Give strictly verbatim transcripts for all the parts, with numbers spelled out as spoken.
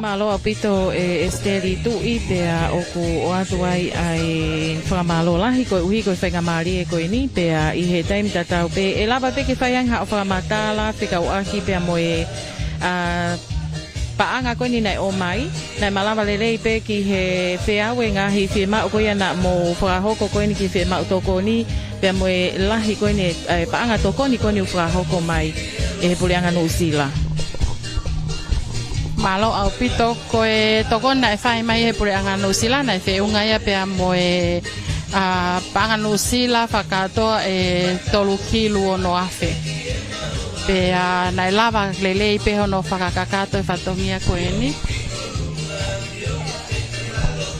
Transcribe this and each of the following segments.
Mālō ʻaupito ʻe Esiteli Tuʻi, pea ʻoku ʻoatu ai ʻa e fakamālō lahi koeʻuhi ko e faingamālie ko eni, pea ʻi he taimi tatau pē ʻe lava pē ke fai ange haʻo fakamatala fekauʻaki pea mo e, ʻa, paʻanga ko eni naʻe ʻomai. Naʻe malava lelei pē ki he feau e ngaahi fiemaʻu ko ia naʻa mou fakahoko ko eni ki he fiemaʻu tokoni, pea mo e lahi ko eni e, e paʻanga tokoni ko eni ʻoku fakahoko mai ʻe he Puleʻanga Nuʻusila. Mālō ʻaupito, ko e tokoni naʻe fai mai ʻe he Puleʻanga Nuʻusila naʻe feʻunga ia pea mo e, ʻa, paʻanga Nuʻusila fakakātoa ʻe tolu kilu ono afe. Pea naʻe lava lelei pē hono fakakakato e fatongia ko eni.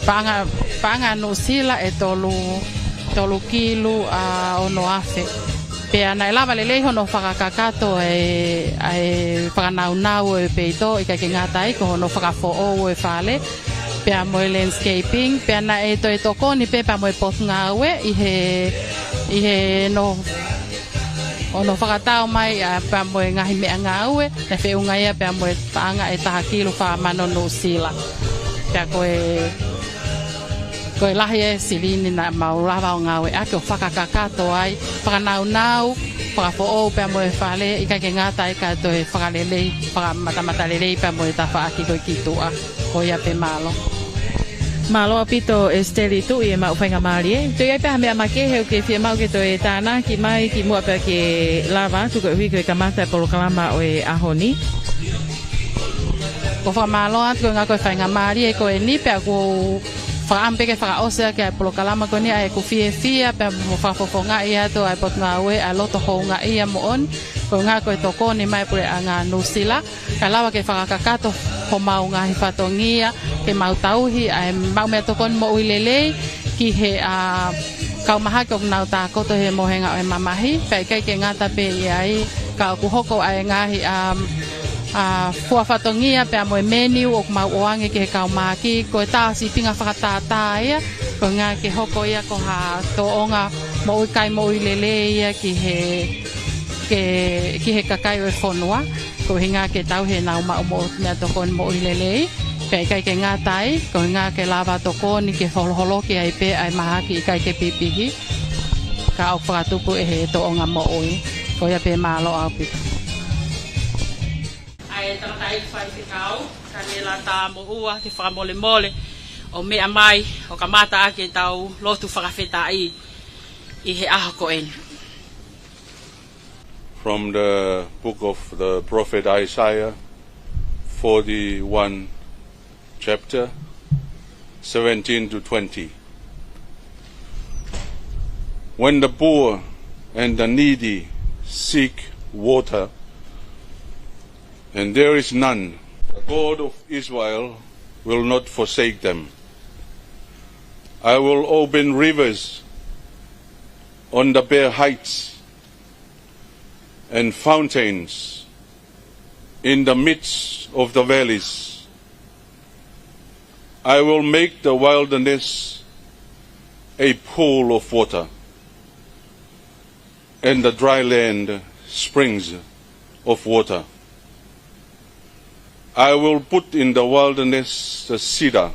Paʻanga, paʻanga Nuʻusila ʻe tolu, tolu kilu, ʻa, ono afe. Pea naʻe lava lelei hono fakakakato e, ʻa e fakanaunau e peito, ʻikai ke ngata ai ko hono fakafoʻou e fale, pea mo e landscaping, pea naʻe toe tokoni pē pea mo e potungāue ʻi he, ʻi he no, hono fakatau mai ʻa, pea mo e ngaahi meʻangāue, naʻe feʻunga ia pea mo e paʻanga ʻe taha kilu fā mano Nuʻusila. Pea ko e, ko e lahi e silini naʻa mau lava ʻo ngāueʻaki ʻo fakakakato ai, fakanaunau, fakafoʻou pea mo e fale, ʻikai ke ngata ai ka toe fakalelei, fakamatamata lelei pea mo e tafaʻaki ko ē ki tuʻa. Ko ia pē, mālō. Mālō ʻaupito Esiteli Tuʻi e maʻu faingamālie. Toe ʻi ai pē ha meʻa makehe ʻoku ke fiemaʻu ke toe tānaki mai kimuʻa pea ke lava atu koeʻuhi ko e kamata e polokalama ʻo e ʻaho ni? ʻOku ou fakamālō atu koeʻuhi ko e faingamālie ko eni pea ʻoku ou fakaʻamu pē ke fakaʻosi ʻaki ʻa e polokalama ko eni ʻa ʻeku fiefia pea mo fakafofongaʻi atu ʻa e potungāue ʻa e loto houngaʻia moʻoni koeʻuhi ko e tokoni mai Puleʻanga Nuʻusila. Kae lava ke fakakakato homau ngaahi fatongia, ke mau tauhi ʻa e maʻu meʻatokoni moʻui lelei ki he, ʻa, kau mahaki ʻoku nau tākoto he mohenga ʻo e mamahi, pea ʻikai ke ngata pē ʻi ai, ka ʻoku hoko ʻa e ngaahi, ʻa, ʻa, fua fatongia pea mo e menu ʻoku mau ʻoange ki he kau mahaki, ko e tā sīpinga fakatātā ia, koeʻuhi ke hoko ia ko ha tōʻonga moʻui kai moʻui lelei ia ki he, ke, ki he kakai ʻo e fonua. Koeʻuhi ke tauhi ʻenau maʻu mo meʻatokoni moʻui lelei. Pea ʻikai ke ngata ai, koeʻuhi ke lava tokoni ke holoholoki ai pē ʻa e mahaki ʻikai ke pipihi. Ka ʻoku fakatupu ʻe he tōʻonga moʻui. Ko ia pē, mālō ʻaupito. ʻA e tangataʻeiki faifekau, Taniela Tamoʻua, ke fakamolemole ʻo meʻa mai ʻo kamata ʻaki ʻetau lotu fakafetaʻi ʻi he ʻaho ko eni. From the book of the prophet Isaiah, forty-one chapter, seventeen to twenty. When the poor and the needy seek water, and there is none, the God of Israel will not forsake them. I will open rivers on the bare heights and fountains in the midst of the valleys. I will make the wilderness a pool of water, and the dry land springs of water. I will put in the wilderness the cedar,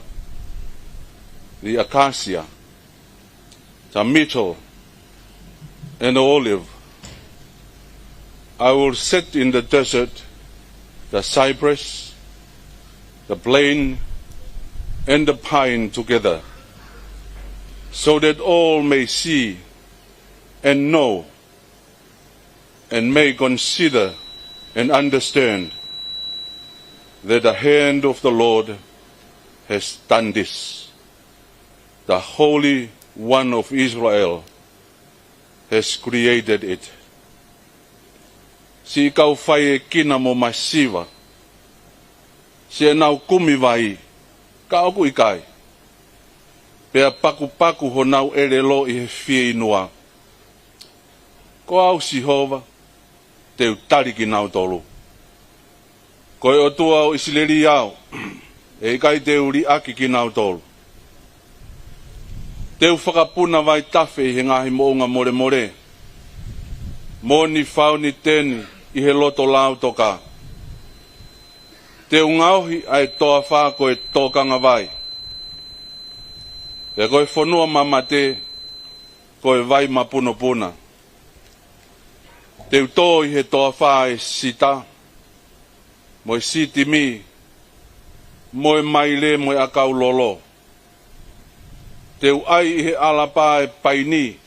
the acacia, the myrtle, and the olive. I will set in the desert the cypress, the plane, and the pine together, so that all may see and know, and may consider and understand that the hand of the Lord has done this. The Holy One of Israel has created it. Siʻi kau faiekina mo masiva, siʻenau kumi vai, ka ʻoku ʻikai, pea pakupaku honau ʻelelo ʻi he fieinua. Ko au Sihova, te u tali kinautolu. Ko e ʻOtua ʻo ʻIsileli au, ʻe ʻikai te u liʻaki kinautolu. Te u fakapuna vaitafe ʻi he ngaahi moʻunga molemole, mo nifauni teni ʻi he loto lautoka. Te u ngaohi ʻa e toafa ko e tokanga vai, pea ko e fonua mamate ko e vai mapunopuna. Te u tō ʻi he toafa e sita, mo e sitimi, mo e maile, mo e ʻakau lolo. Te u ʻai ʻi he ʻalapa e paini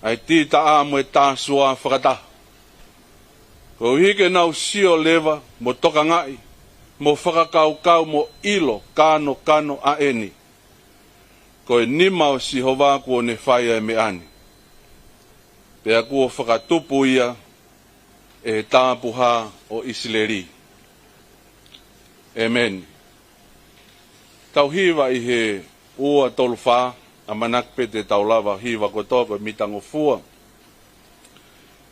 ʻa e titaʻa mo e tāsua fakataha, koeʻuhi ke nau sio leva mo tokangaʻi mo fakakaukau mo ʻilo kanokano ʻa eni: Ko e nima ʻo Sihova kuo ne fai ʻa e meʻa ni, pea kuo fakatupu ia ʻe he Tāpuhā ʻo ʻIsileli. ʻĒmeni. Tau hiva ʻi he ua tolu fā, ʻamanaki pē te tau lava hiva kotoa, ko e mitangofua.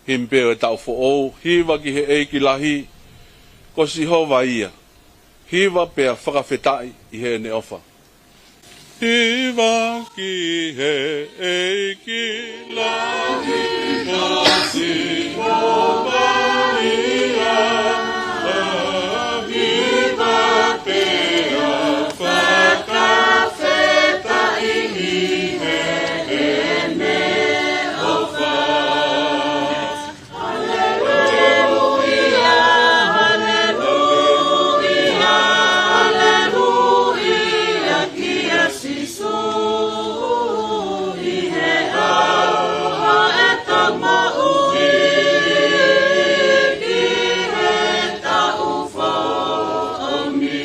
Himi pē ʻo e taʻu foʻou. Hiva ki he ʻEiki lahi, ko Sihova ia. Hiva pea fakafetaʻi ʻi heʻene ʻofa. Hiva ki he ʻEiki lahi, ko Sihova ia. Hiva pea fakafetaʻi ʻi heʻene ʻofa. Haleluia, haleluia, haleluia kia Sīsū ʻi he ʻao ʻo ʻetau moʻui ki he taʻu foʻou ni.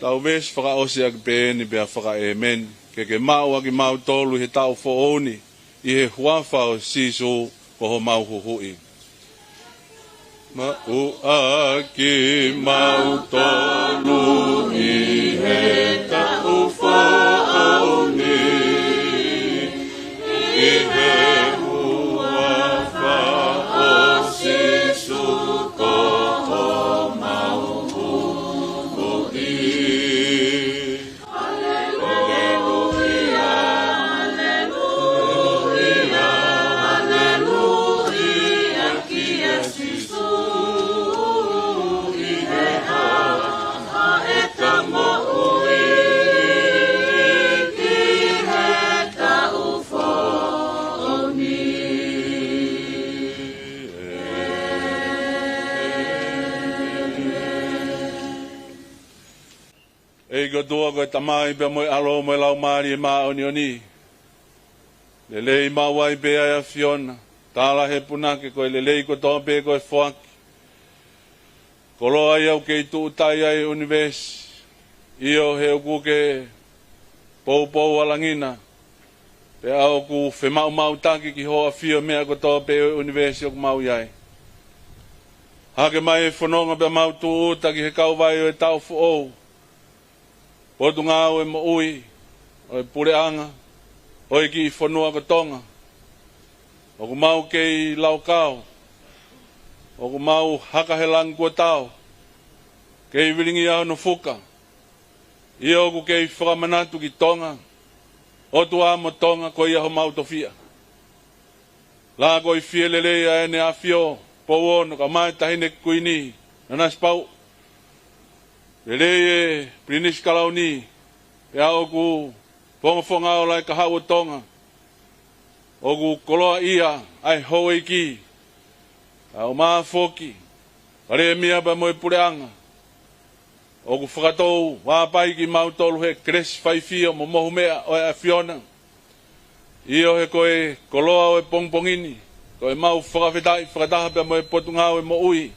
Tau veesi fakaʻosi ʻaki pē eni pea fakaʻēmeni. Ke ke maʻu ʻa kimautolu ʻi he taʻu foʻou ni, ʻi he huafa ʻo Sīsū ko homau Huhuʻi. Maʻu ʻa kimautolu ʻi he taʻu foʻou ni, ʻi he huafa ʻo Sīsū ko homau Huhuʻi. Haleluia, haleluia, haleluia kia Sīsū ʻi he ʻao ʻo ʻetau moʻui ki he taʻu foʻou ni. ʻEiki ʻOtua ko e Tamai pea mo e ʻAlo mo e Laumālie Māʻoniʻoni. Lelei maʻu ai pē ʻa e ʻAfiona. Tala he punake ko e lelei kotoa pē ko e foaki. Koloa ia ʻoku kei tuʻutai ai e ʻunivēsi. ʻIo, he ʻoku ke poupou ʻa langi na, pea ʻoku femaʻumaʻutaki ki hoʻo ʻafio e meʻa kotoa pē ʻo e ʻunivēsi ʻoku mau ʻi ai. Hake mai e fononga pea mau tūʻuta ki he kauvai ʻo e taʻu foʻou, Potungāue Moʻui, ʻo e puleʻanga ʻo e kiʻi fonua ko Tonga. ʻOku mau kei laukau, ʻoku mau haka he langi kuo tau, kei vilingia hono fuka. ʻIo, ʻoku kei fakamanatu ki Tonga, ʻOtua mo Tonga ko ia homau tofiʻa. Lakoifie lelei ʻa ʻEne ʻAfio Pouono, kae ʻumaʻā e Taʻahine Kuini Nanasipauʻu. Lelei e Pilinisi Kalauni, pea ʻoku fongofonga ola e kahaʻu ʻo Tonga. ʻOku koloaʻia ʻa e houʻeiki, kae ʻumaʻā foki Palēmia pea mo e puleʻanga. ʻOku fakatou vāpai kimautolu he kelesi, faifio mo mohu meʻa ʻo e ʻAfiona. ʻIo, he ko e koloa ʻo e pongipongi ni, ko ʻemau fakafetaʻi fakataha pea mo e Potungāue Moʻui,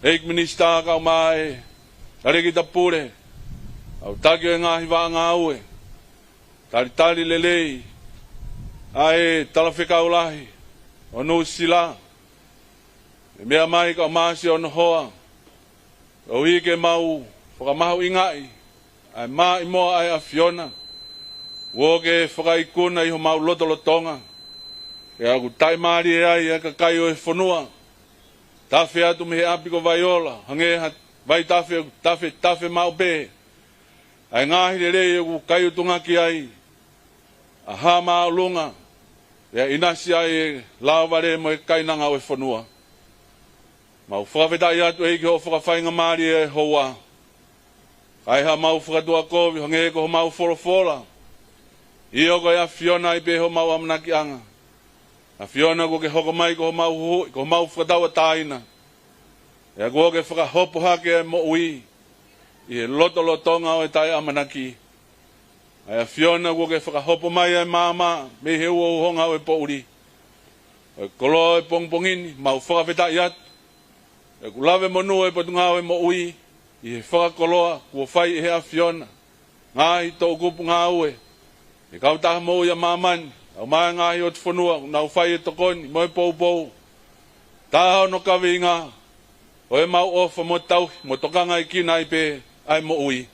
ʻEiki Minisitā kae ʻumaʻā e ʻElekita Pule, ʻa e taki ʻo e ngaahi vaʻangāue. Talitali lelei ʻa e Talafekau Lahi ʻo Nuʻusila, ʻe meʻa mai kae ʻumaʻā siʻono hoa, koeʻuhi ke mau fakamahuʻingaʻi ʻa e maʻimoa ʻa e ʻAfiona, ʻoua ke fakaikuna ʻi homau lotolotonga, pea ʻoku taʻimālie ai ʻa e kakai ʻo e fonua. Tafe atu mei he ʻapi ko Vaiola, hangē ha vaitafe ʻoku tafetafe maʻu pē ʻa e ngaahi lelei ʻoku kaiutungaki ai ʻa Haʻa Māʻolunga, pea ʻinasi ai e lāvale mo e kainanga ʻo e fonua. Mau fakafetaʻi atu ʻEiki hoʻo fakafaingamālie ʻe houa. ʻIkai haʻamau fakatuʻakovi hangē ko homau folofola. ʻIo ko e ʻAfiona ai pē homau ʻamanakiʻanga. ʻAfiona kuo ke hoko mai ko homau huhuʻi, ko homau fakatauʻatāina. ʻIo kuo ke fakahopo hake ʻa e moʻui ʻi he lotolotonga ʻo e taʻeʻamanaki. ʻA e ʻAfiona kuo ke fakahopo mai ʻa e maama mei he uhouhonga ʻo e poʻuli. ʻO e koloa ʻo e pongipongi ni, mau fakafetaʻi atu. ʻOku lave monū ʻa e Potungāue Moʻui ʻi he fakakoloa kuo fai ʻe he ʻAfiona. Ngaahi toʻukupu ngāue ʻa e kautaha moʻui ʻa māmani, ʻa e ngaahi ʻotu fonua, ʻoku nau fai e tokoni mo e poupou. Taha hono kaveinga ʻo ʻemau ʻofa mo tauhi mo tokangaekina ai pē ʻa e moʻui.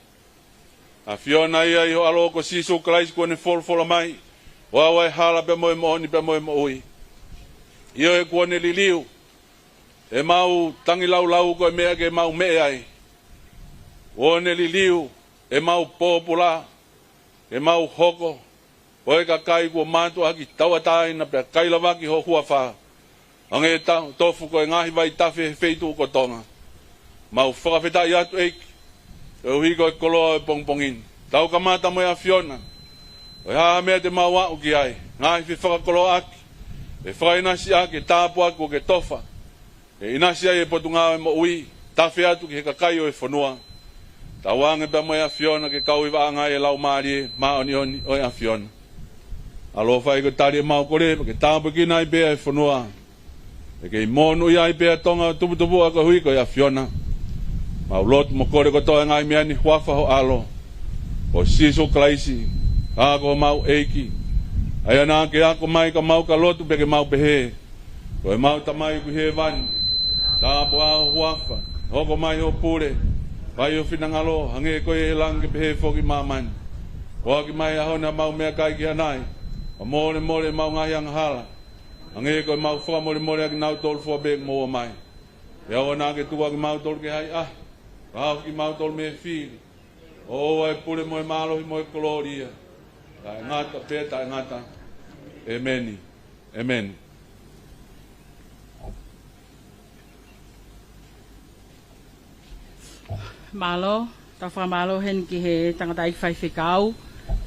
ʻAfiona ia ʻi ho ʻAlo ko Sīsū Kalaisi kuo ne folofola mai, ʻoku ʻi ai ʻa e hala pea mo e moʻoni pea mo e moʻui. ʻIo he kuo ne liliu ʻemau tangilāulau ko e meʻa ke mau meʻe ai. Kuo ne liliu ʻemau pōpula ke mau hoko ko e kakai kuo mātuʻaki tauʻatāina pea kailavaki ho huafa. Hangē ta-, tofu ko e ngaahi vaitafe he feituʻu ko Tonga. Mau fakafetaʻi atu ʻEiki, koeʻuhi ko e koloa ʻo e pongipongi ni. Tau kamata mo e ʻAfiona. ʻO e hā ha meʻa te mau aʻu ki ai, ngaahi fefakakoloaʻaki, fefakaʻinasiʻaki, tāpuaki kuo ke tofa. ʻE ʻinasi ai e Potungāue Moʻui, tafe atu ki he kakai ʻo e fonua. Tauange pea mo e ʻAfiona ke kau ʻi vaʻanga ʻa e Laumālie Māʻoniʻoni ʻo e ʻAfiona. ʻAlofa ʻEiki ko e tali ʻemau kole, ke tāpuekina ai pē ʻa e fonua. ʻE kei monūʻia ai pē ʻa Tonga tuputupuʻa koeʻuhi ko e ʻAfiona. Mau lotu mo kole kotoa e ngaahi meʻa ni huafa ho ʻAlo ko Sīsū Kalaisi, ʻa ko homau ʻEiki. ʻA ia naʻa ke ako mai ka mau ka lotu pea ke mau pehē: Ko ʻemau Tamai ʻoku ʻi hēvani, tāpuhā ho huafa, hoko mai hoʻo pule, fai ho finangalo, hangē ko ia ʻi he langi ke pehē foki ʻi māmani. Foaki mai he ʻaho ni haʻamau meʻakai ki hanai, fakamolemole ʻemau ngaahi angahala, hangē ko ʻemau fakamolemoleʻaki kinautolu fua pē ʻoku moʻua mai. Pea ʻoua naʻa ke tuku ʻa kimautolu ki he haiʻahi, ka ʻofa kimautolu mei he fili. ʻOku ʻoʻou ʻa e pule mo e mālohi mo e kolōlia, taʻengata pea taʻengata. ʻEmeni. ʻEmeni. Mālō, tau fakamālō heni ki he tangataʻeiki faifekau,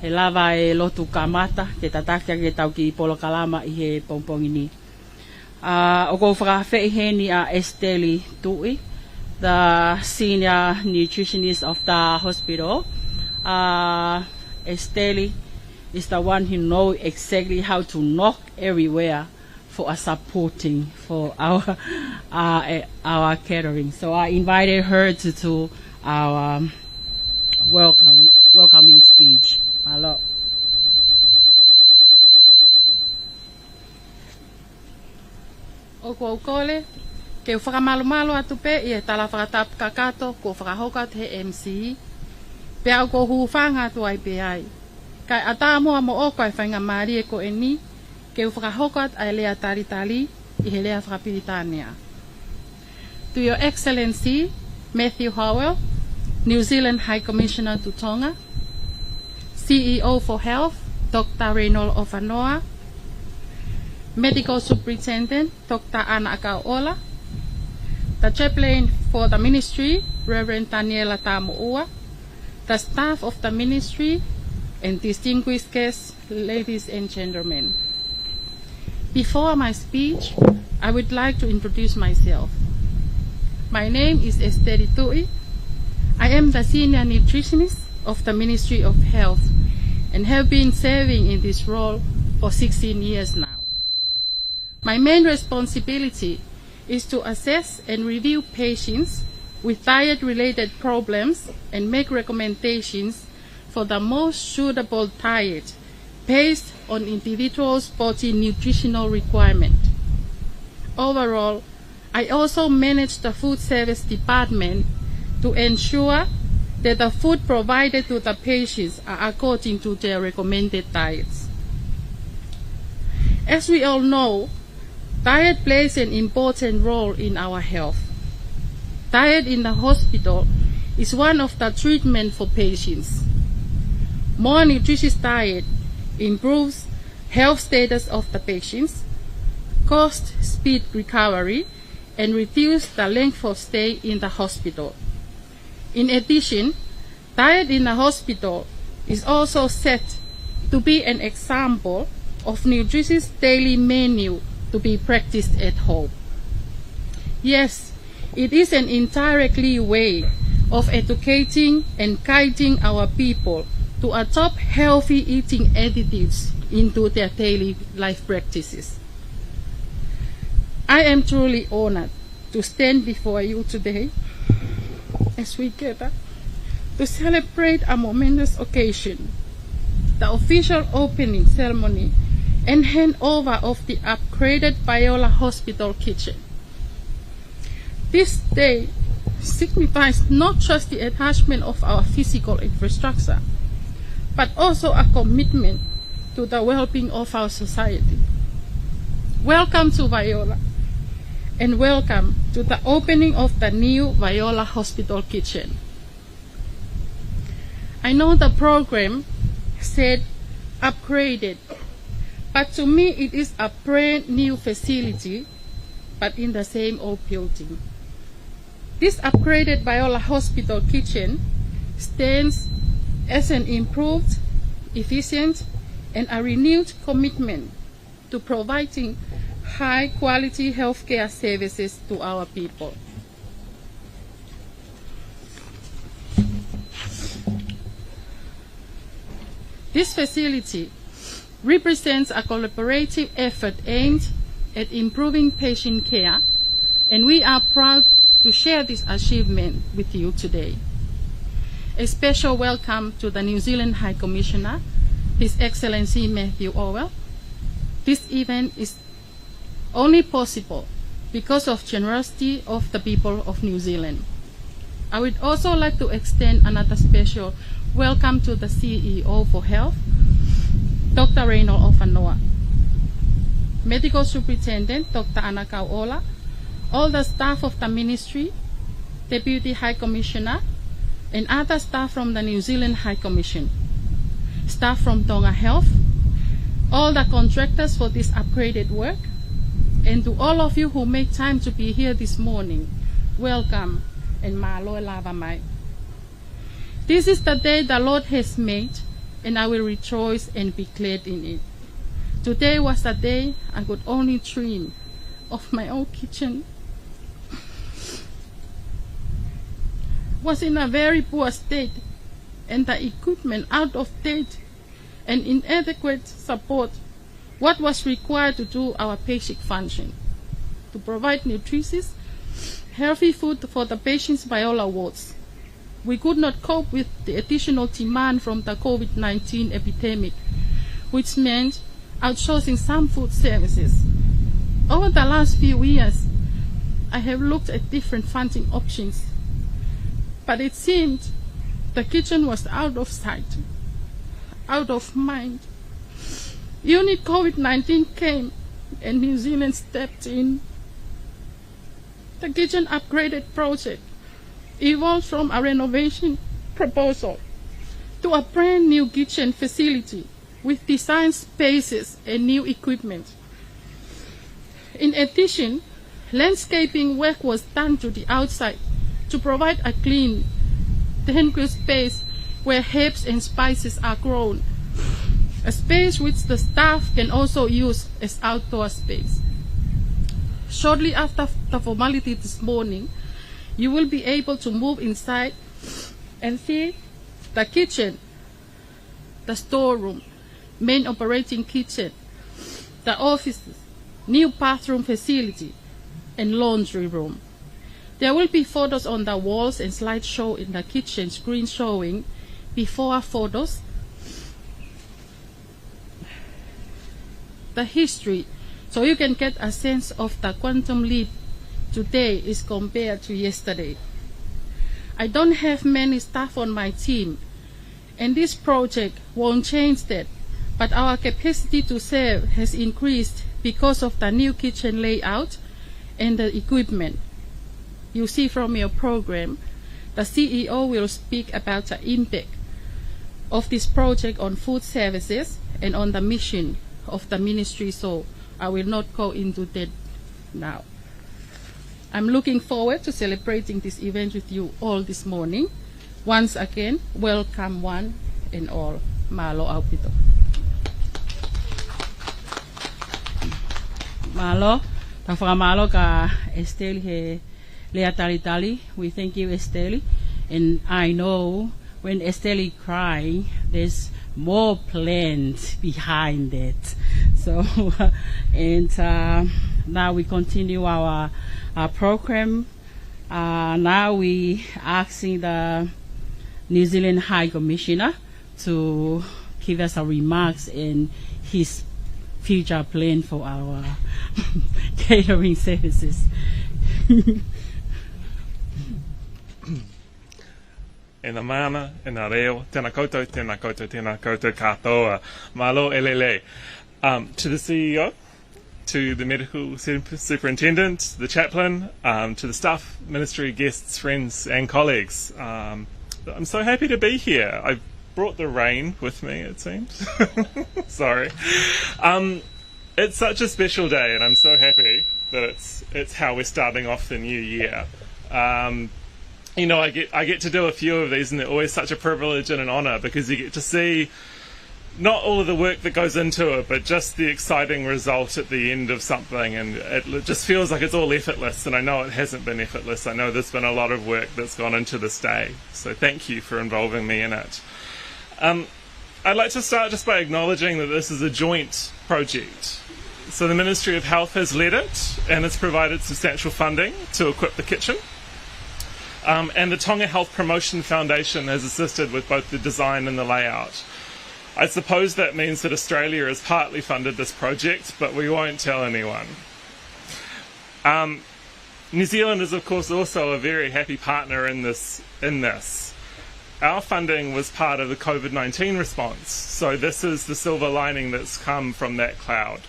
he lava e lotu kamata, ke tataki ʻaki ʻetau kiʻi polokalama ʻi he pongipongi ni. ʻA, ʻoku ou fakaafeʻi heni ʻa Esteli Tuʻi, the senior nutritionist of the hospital. ʻA, Esteli is the one who know exactly how to knock everywhere for a supporting for our, uh, eh, our catering. So I invited her to, to our, um, welcome, welcoming speech. Mālō. ʻOku ou kole ke u fakamalumalu atu pē ʻi he tala fakatapu kakato kuo fakahoko atu he M C, pea ʻoku ou hūfanga atu ai pē ai. Kae ʻatā muʻa moʻoku ʻa e faingamālie ko eni ke u fakahoko atu ʻa e lea talitali ʻi he lea fakapilitānia. To Your Excellency Matthew Howell, New Zealand High Commissioner to Tonga, C E O for Health, Doctor Raynold Ovanoa, Medical Superintendent, Doctor Ana ʻAkaoʻola, the Chaplain for the Ministry, Reverend Taniela Tamoʻua, the staff of the ministry, and distinguished guests, ladies and gentlemen. Before my speech, I would like to introduce myself. My name is Esteli Tuʻi. I am the senior nutritionist of the Ministry of Health and have been serving in this role for sixteen years now. My main responsibility is to assess and review patients with diet-related problems and make recommendations for the most suitable diet based on individuals' body nutritional requirement. Overall, I also manage the food service department to ensure that the food provided to the patients are according to their recommended diets. As we all know, diet plays an important role in our health. Diet in the hospital is one of the treatment for patients. More nutritious diet improves health status of the patients, cost speed recovery, and reduce the length of stay in the hospital. In addition, diet in the hospital is also set to be an example of nutritious daily menu to be practiced at home. Yes, it is an indirect way of educating and guiding our people to adopt healthy eating attitudes into their daily life practices. I am truly honored to stand before you today as we gather to celebrate a momentous occasion, the official opening ceremony and handover of the upgraded Viola Hospital kitchen. This day signifies not just the enhancement of our physical infrastructure, but also a commitment to the well-being of our society. Welcome to Viola, and welcome to the opening of the new Viola Hospital kitchen. I know the program said upgraded, but to me it is a brand new facility, but in the same old building. This upgraded Viola Hospital kitchen stands as an improved, efficient, and a renewed commitment to providing high-quality healthcare services to our people. This facility represents a collaborative effort aimed at improving patient care, and we are proud to share this achievement with you today. A special welcome to the New Zealand High Commissioner, His Excellency Matthew Orwell. This event is only possible because of generosity of the people of New Zealand. I would also like to extend another special welcome to the C E O for Health, Doctor Reynold Ofanoa, Medical Superintendent, Doctor Ana Kauola, all the staff of the ministry, Deputy High Commissioner, and other staff from the New Zealand High Commission, staff from Tonga Health, all the contractors for this upgraded work, and to all of you who make time to be here this morning, welcome and mālō e lava mai. This is the day the Lord has made, and I will rejoice and be glad in it. Today was the day I could only dream of. My own kitchen was in a very poor state, and the equipment out of date and inadequate support what was required to do our basic function, to provide nutritious, healthy food for the patients Viola wards. We could not cope with the additional demand from the COVID nineteen epidemic, which meant outsourcing some food services. Over the last few years, I have looked at different funding options, but it seemed the kitchen was out of sight, out of mind. Unit COVID nineteen came and New Zealand stepped in. The kitchen upgraded project evolved from a renovation proposal to a brand new kitchen facility with design spaces and new equipment. In addition, landscaping work was done to the outside to provide a clean, tranquil space where herbs and spices are grown, a space which the staff can also use as outdoor space. Shortly after the formality this morning, you will be able to move inside and see the kitchen, the storeroom, main operating kitchen, the offices, new bathroom facility, and laundry room. There will be photos on the walls and slideshow in the kitchen screen showing before photos, the history, so you can get a sense of the quantum leap today is compared to yesterday. I don't have many staff on my team, and this project won't change that, but our capacity to serve has increased because of the new kitchen layout and the equipment. You see from your program, the C E O will speak about the impact of this project on food services and on the mission of the ministry, so I will not go into that now. I'm looking forward to celebrating this event with you all this morning. Once again, welcome one and all. Mālō ʻaupito. Mālō, tau fakamālō kia Esteli he lea talitali. We thank you, Esteli. And I know when Esteli crying, there's more plans behind it. So, and, uh, now we continue our, our program. Uh, now we asking the New Zealand High Commissioner to give us a remarks in his future plan for our catering services. ʻE Mana, ʻe Reo, tēnā koutou, tēnā koutou, tēnā koutou kātoa. Mālō e lelei. Um, to the C E O, to the medical su-, superintendent, the chaplain, um, to the staff, ministry, guests, friends, and colleagues. Um, I'm so happy to be here. I brought the rain with me, it seems. Sorry. Um, it's such a special day, and I'm so happy that it's, it's how we're starting off the new year. Um, you know, I get, I get to do a few of these, and they're always such a privilege and an honor because you get to see not all of the work that goes into it, but just the exciting result at the end of something, and it l-, just feels like it's all effortless, and I know it hasn't been effortless. I know there's been a lot of work that's gone into this day, so thank you for involving me in it. Um, I'd like to start just by acknowledging that this is a joint project. So the Ministry of Health has led it, and it's provided substantial funding to equip the kitchen. Um, and the Tonga Health Promotion Foundation has assisted with both the design and the layout. I suppose that means that Australia has partly funded this project, but we won't tell anyone. Um, New Zealand is, of course, also a very happy partner in this, in this. Our funding was part of the COVID nineteen response, so this is the silver lining that's come from that cloud.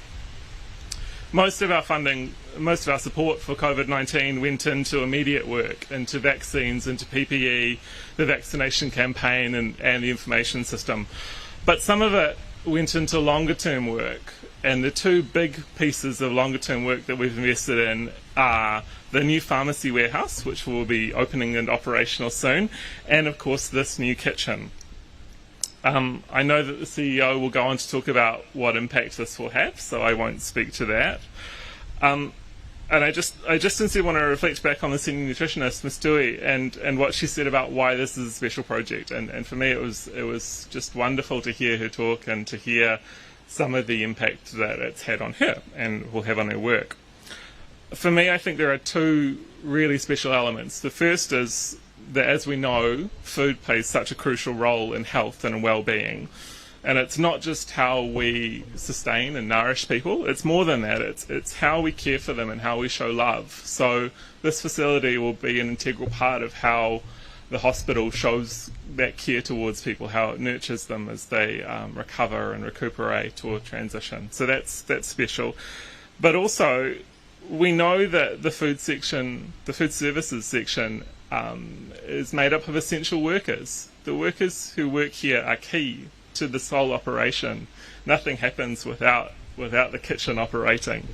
Most of our funding, most of our support for COVID nineteen went into immediate work, into vaccines, into P P E, the vaccination campaign, and, and the information system. But some of it went into longer term work, and the two big pieces of longer term work that we've invested in are the new pharmacy warehouse, which will be opening and operational soon, and of course this new kitchen. Um, I know that the C E O will go on to talk about what impact this will have, so I won't speak to that. Um, and I just, I just sincerely want to reflect back on the senior nutritionist, Miss Dewey, and, and what she said about why this is a special project. And, and for me, it was, it was just wonderful to hear her talk and to hear some of the impact that it's had on her and will have on her work. For me, I think there are two really special elements. The first is that, as we know, food plays such a crucial role in health and well-being. And it's not just how we sustain and nourish people, it's more than that. It's, it's how we care for them and how we show love. So this facility will be an integral part of how the hospital shows that care towards people, how it nurtures them as they, um, recover and recuperate or transition. So that's, that's special. But also, we know that the food section, the food services section, um, is made up of essential workers. The workers who work here are key to this whole operation. Nothing happens without, without the kitchen operating.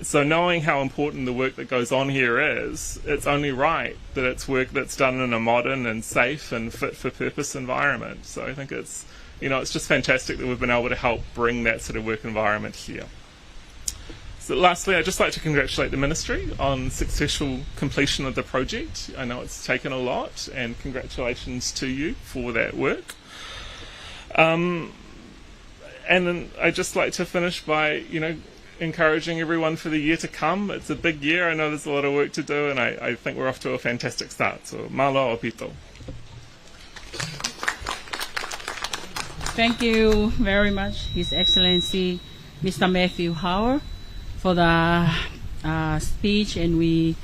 So knowing how important the work that goes on here is, it's only right that it's work that's done in a modern and safe and fit for purpose environment. So I think it's, you know, it's just fantastic that we've been able to help bring that sort of work environment here. So lastly, I'd just like to congratulate the ministry on successful completion of the project. I know it's taken a lot, and congratulations to you for that work. Um, and then I'd just like to finish by, you know, encouraging everyone for the year to come. It's a big year. I know there's a lot of work to do, and I, I think we're off to a fantastic start. So, mālō ʻaupito. Thank you very much, His Excellency Mister Matthew Howard, for the, uh, speech, and we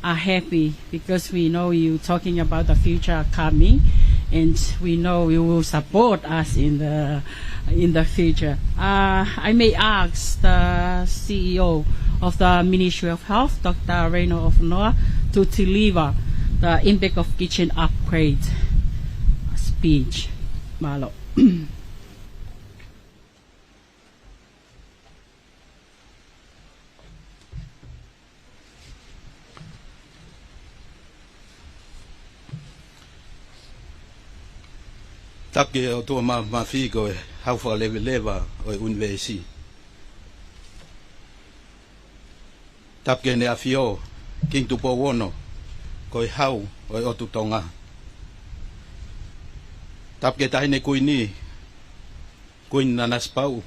are happy because we know you talking about the future coming, and we know you will support us in the, in the future. Uh, I may ask the C E O of the Ministry of Health, Doctor Reino Ofonoa, to deliver the Impact of Kitchen Upgrade speech. Mālō. Tapu ki he ʻOtua Māfimafi ko e Hau Fakaleveleva ʻo e ʻUnivēsi. Tapu ki Heʻene ʻAfio, Kingi Tupou Ono, ko e Hau ʻo e ʻOtu Tonga. Tapu ki he Taʻahine Kuini, Kuini Nanasipauʻu.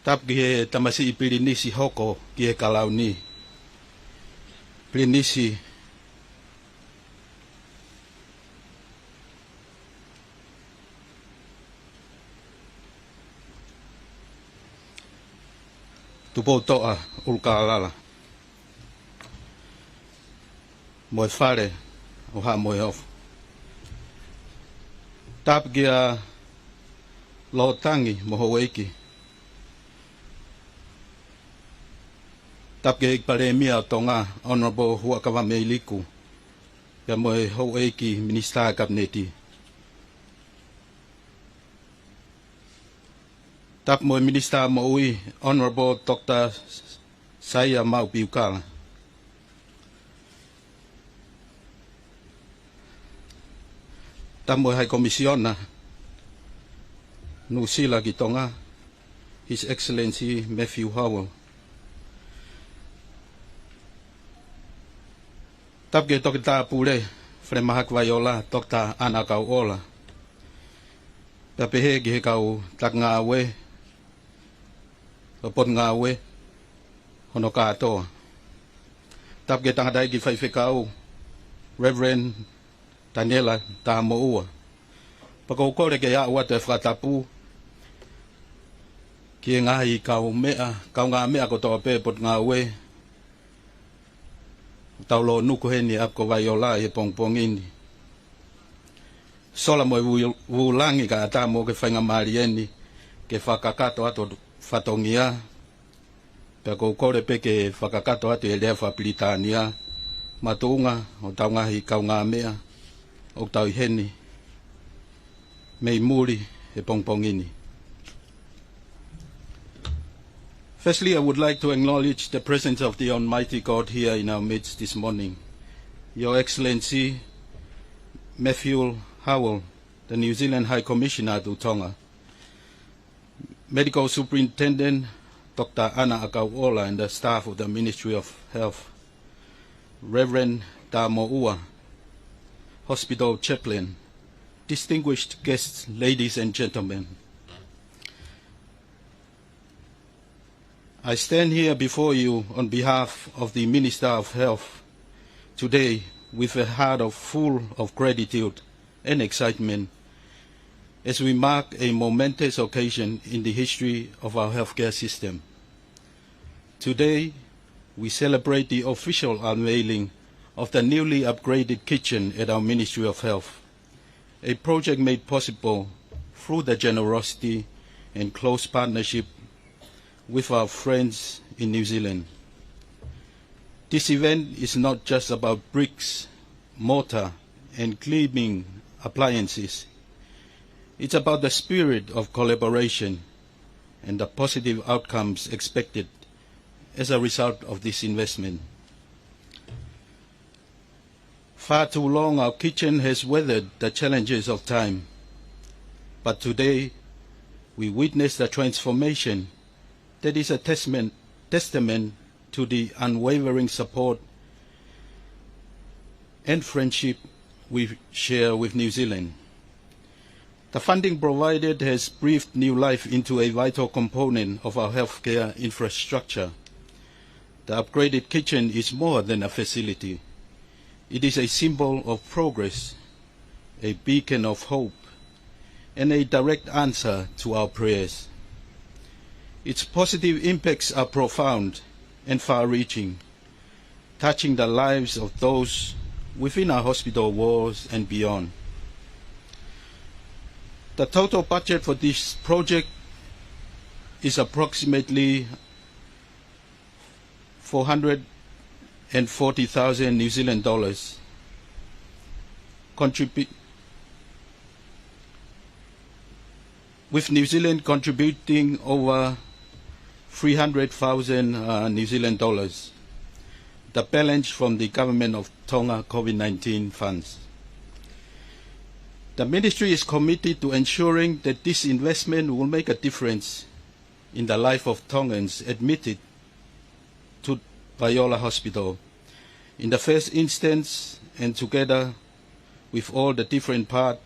Tapu ki he tamasiʻi Pilinisi hoko ki he Kalauni. Pilinisi Tupoutoʻa ʻUlukālala mo e Fale ʻo Haʻa Moheofo. Tapu kia Lōtangi mo Houʻeiki. Tapu ki he ʻEiki Palēmia ʻo Tonga, Honourable Huʻakavameiliku, pea mo e Houʻeiki Minisitā Kapineti. Tapu mo e Minisitā Moʻui, Honourable Doctor Saia Maʻu Piukala. Tapu mo e High Commissioner Nuʻusila ki Tonga, His Excellency Matthew Howell. Tapu ki he Toketā Pule Falemahaki Vaiola, Doctor ʻAna ʻAkauʻola. Pea pehē ki he kau taki ngāue ʻo e Potungāue hono kātoa. Tapu ki he Tangataʻeiki Faifekau, Reverend Taniela Tamoʻua. Pea ʻoku ou kole ke aʻu atu e fakatapu ki he ngaahi kaumeʻa, kaungāmeʻa kotoa pē Potungāue, ʻoku tau lōnuku heni ʻi ʻapi ko Vaiola ʻi he pongipongi ni. Sola mo e vū-, vūlangi kae ʻatā mo e faingamālie ni ke fakakakato atu fatongia. Pea ʻoku ou kole pē ke fakakakato atu e lea faka-Pilitānia, makatuʻunga ʻo ʻetau ngaahi kaungāmeʻa ʻoku tau ʻi heni mei muli he pongipongi ni. Firstly, I would like to acknowledge the presence of the Almighty God here in our midst this morning. Your Excellency, Matthew Howell, the New Zealand High Commissioner to Tonga, Medical Superintendent, Doctor ʻAna ʻAkauʻola, and the staff of the Ministry of Health, Reverend Tamoʻua, Hospital Chaplain, distinguished guests, ladies and gentlemen. I stand here before you on behalf of the Minister of Health today with a heart of, full of gratitude and excitement as we mark a momentous occasion in the history of our healthcare system. Today, we celebrate the official unveiling of the newly upgraded kitchen at our Ministry of Health, a project made possible through the generosity and close partnership with our friends in New Zealand. This event is not just about bricks, mortar, and gleaming appliances. It's about the spirit of collaboration and the positive outcomes expected as a result of this investment. Far too long, our kitchen has weathered the challenges of time, but today we witness the transformation that is a testament, testament to the unwavering support and friendship we share with New Zealand. The funding provided has breathed new life into a vital component of our healthcare infrastructure. The upgraded kitchen is more than a facility. It is a symbol of progress, a beacon of hope, and a direct answer to our prayers. Its positive impacts are profound and far-reaching, touching the lives of those within our hospital walls and beyond. The total budget for this project is approximately four hundred and forty thousand New Zealand dollars, contribu-, with New Zealand contributing over three hundred thousand, uh, New Zealand dollars. the balance from the Government of Tonga COVID nineteen funds. The Ministry is committed to ensuring that this investment will make a difference in the life of Tongans admitted to Paiola Hospital in the first instance, and together with all the different parts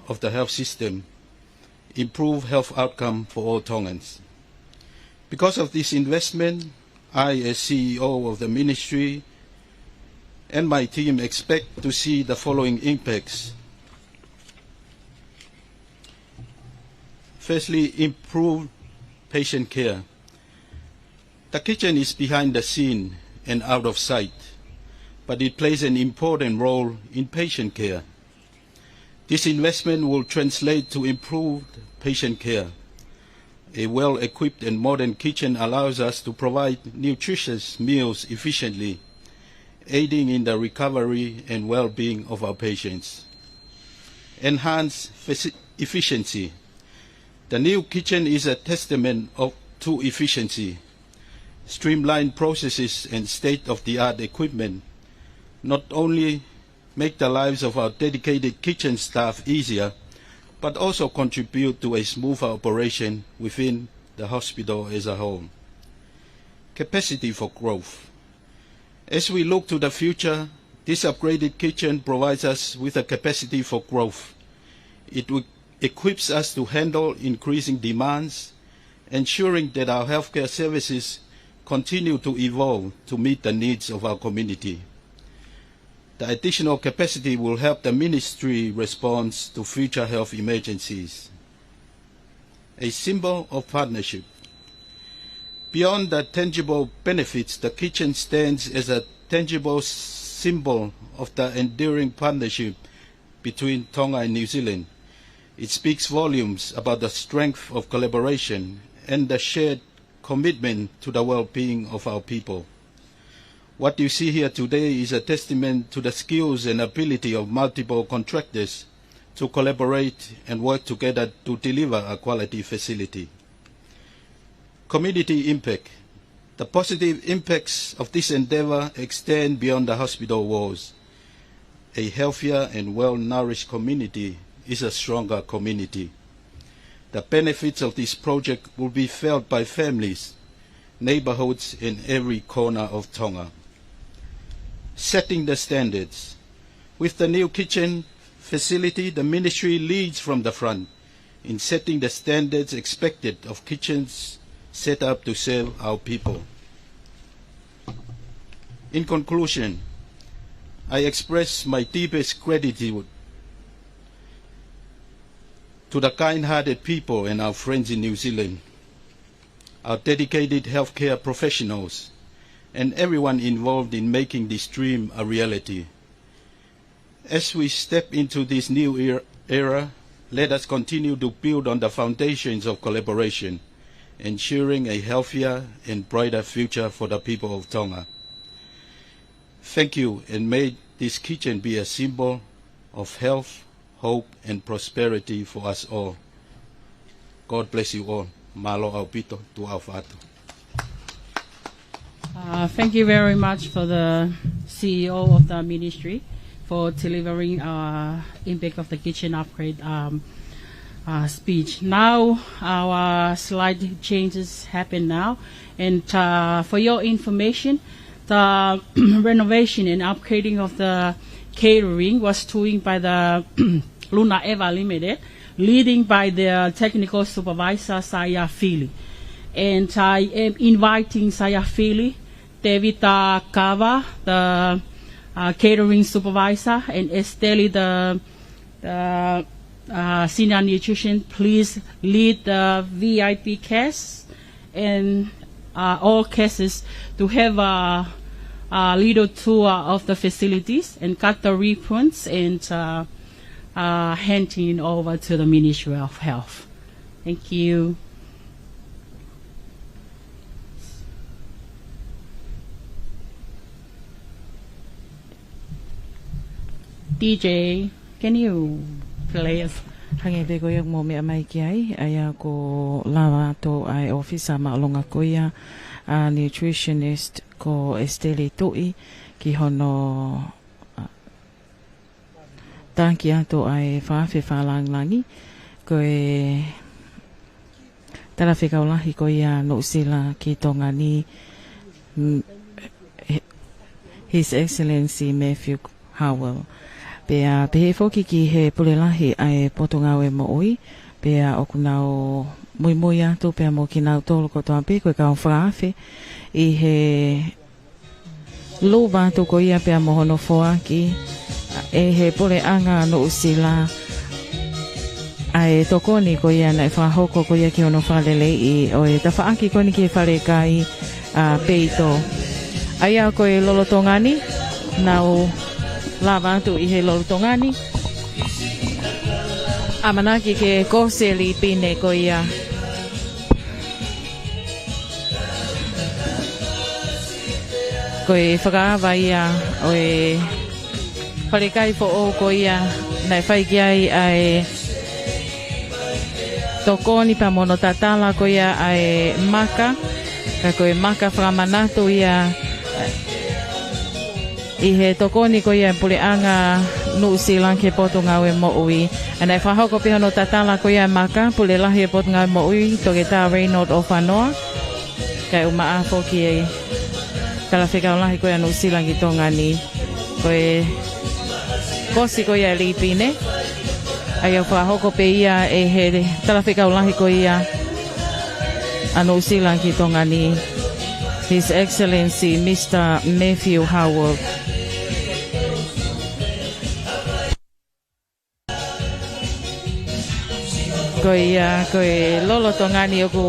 of the health system, improve health outcome for all Tongans. Because of this investment, I, as C E O of the Ministry, and my team expect to see the following impacts. Firstly, improve patient care. The kitchen is behind the scene and out of sight, but it plays an important role in patient care. This investment will translate to improved patient care. A well-equipped and modern kitchen allows us to provide nutritious meals efficiently, aiding in the recovery and well-being of our patients. Enhance faci-, efficiency. The new kitchen is a testament of, to efficiency. Streamlined processes and state-of-the-art equipment not only make the lives of our dedicated kitchen staff easier, but also contribute to a smoother operation within the hospital as a whole. Capacity for growth. As we look to the future, this upgraded kitchen provides us with a capacity for growth. It wi-, equips us to handle increasing demands, ensuring that our healthcare services continue to evolve to meet the needs of our community. The additional capacity will help the ministry respond to future health emergencies. A symbol of partnership. Beyond the tangible benefits, the kitchen stands as a tangible symbol of the enduring partnership between Tonga and New Zealand. It speaks volumes about the strength of collaboration and the shared commitment to the well-being of our people. What you see here today is a testament to the skills and ability of multiple contractors to collaborate and work together to deliver a quality facility. Community impact. The positive impacts of this endeavor extend beyond the hospital walls. A healthier and well-nourished community is a stronger community. The benefits of this project will be felt by families, neighborhoods in every corner of Tonga. Setting the standards. With the new kitchen facility, the ministry leads from the front in setting the standards expected of kitchens set up to serve our people. In conclusion, I express my deepest gratitude to the kind-hearted people and our friends in New Zealand, our dedicated healthcare professionals, and everyone involved in making this dream a reality. As we step into this new er-, era, let us continue to build on the foundations of collaboration, ensuring a healthier and brighter future for the people of Tonga. Thank you, and may this kitchen be a symbol of health, hope, and prosperity for us all. God bless you all. Mālō ʻaupito, tuʻa ʻofa atu. Uh, thank you very much for the C E O of the ministry for delivering, uh, Impact of the Kitchen Upgrade, um, uh, speech. Now, our slight changes happen now. And, uh, for your information, the renovation and upgrading of the catering was doing by the Luna Eva Limited, leading by the technical supervisor, Saia Fili. And I am inviting Saia Fili, Tevita Kava, the, uh, catering supervisor, and Esteli, the, the, uh, senior nutrition. Please lead the V I P guests and, uh, all guests to have a, a little tour of the facilities and cut the ribbons and, uh, uh, handing over to the Ministry of Health. Thank you. D J, can you play us? Hangē pē ko ia ʻoku mou meʻa mai ki ai, ʻa ia ko e lava atu ʻa e ʻōfisa māʻolunga ko ia, ʻa e nutritionist ko Esiteli Tuʻi ki hono, ā, taki atu ʻa e fakaafe fakalāngilangi, ko e Talafekau Lahi ko ia Nuʻusila ki Tonga ni, mm, His Excellency Matthew Howell. Pea pehē foki ki he Pule Lahi ʻa e Potungāue Moʻui, pea ʻoku nau muimui atu pea mo kinautolu kotoa pē ko e kau fakaafe ʻi he lūvatu ko ia pea mo hono foaki ʻe he Puleʻanga Nuʻusila ʻa e tokoni ko ia naʻe fakahoko ko ia ki hono fakaleleiʻi ʻo e tafaʻaki ko eni ki he falekai ʻa Peito. ʻA ia ko e lolotonga ni, nau lava atu ʻi he lolotonga ni, ʻamanaki ke kosi e lipine ko ia. Ko e fakaava ia ʻo e falekai foʻou ko ia naʻe fai ki ai ʻa e tokoni pea mo hono tatala ko ia ʻa e maka, ka ko e maka fakamanatu ia ʻi he tokoni ko ia e Puleʻanga Nuʻusila ki he Potungāue Moʻui. ʻA ia naʻe fakahoko pē hono tatala ko ia e maka, Pule Lahi e Potungāue Moʻui, Toketā Raynold ʻOfanoa, kae ʻumaʻā foki e Talafekau Lahi ko ia Nuʻusila ki Tonga ni. Ko e kosi ko ia e lipine, ʻa ia ʻoku fakahoko pē ia ʻe he Talafekau Lahi ko ia ʻa Nuʻusila ki Tonga ni, His Excellency Mister Matthew Howell. Ko ia, ko e lolotonga ni ʻoku,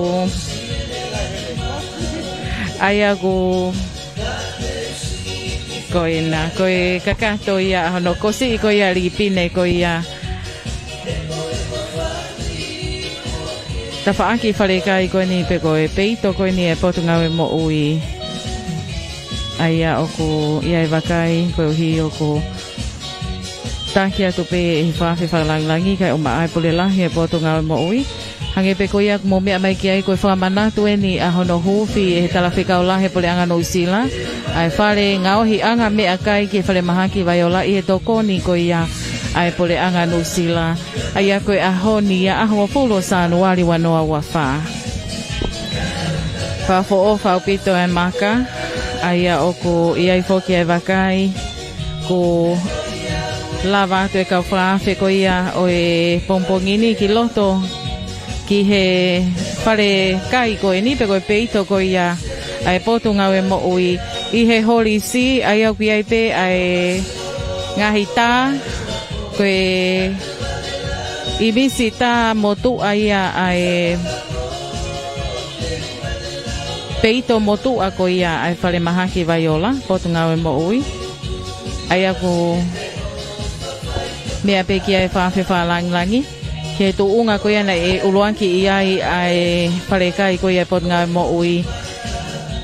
ʻa ia ʻoku, ko ena, ko e kakato ia hono kosi ko ia lipine ko ia tafaʻaki falekai ko eni pe ko e peito ko eni e Potungāue Moʻui. ʻA ia ʻoku ʻi ai e vakai koeʻuhi ʻoku taki atu pē ʻe he fakaafe fakalāngilangi kae ʻumaʻā e Pule Lahi e Potungāue Moʻui. Hangē pē ko ia ʻoku mou meʻa mai ki ai, ko e fakamanatu eni ʻa hono huufi ʻe he Talafekau Lahi e Puleʻanga Nuʻusila ʻa e fale ngaohiʻanga meʻakai ki he Falemahaki Vaiola ʻi he tokoni ko ia ʻa e Puleʻanga Nuʻusila. ʻA ia ko e ʻaho ni ia ʻaho hongofulu ʻo Sānuali ua noa ua fā. Fakaʻofoʻofa ʻaupito e maka, ʻa ia ʻoku ʻi ai foki e vakai, kuo lava atu e kau fakaafe ko ia ʻo e pongipongi ni ki loto ki he falekai ko eni pe ko e peito ko ia ʻa e Potungāue Moʻui ʻi he holisi, ʻa ia ʻoku ʻi ai pē ʻa e ngaahi tā, ko e ʻimisi tā motuʻa ia ʻa e peito motuʻa ko ia ʻa e Falemahaki Vaiola, Potungāue Moʻui. ʻA ia ʻoku meʻa pē ki ai e fakaafe fakalāngilangi ki he tuʻunga ko ia naʻe ʻuluaki ʻi ai ʻa e falekai ko ia e Potungāue Moʻui,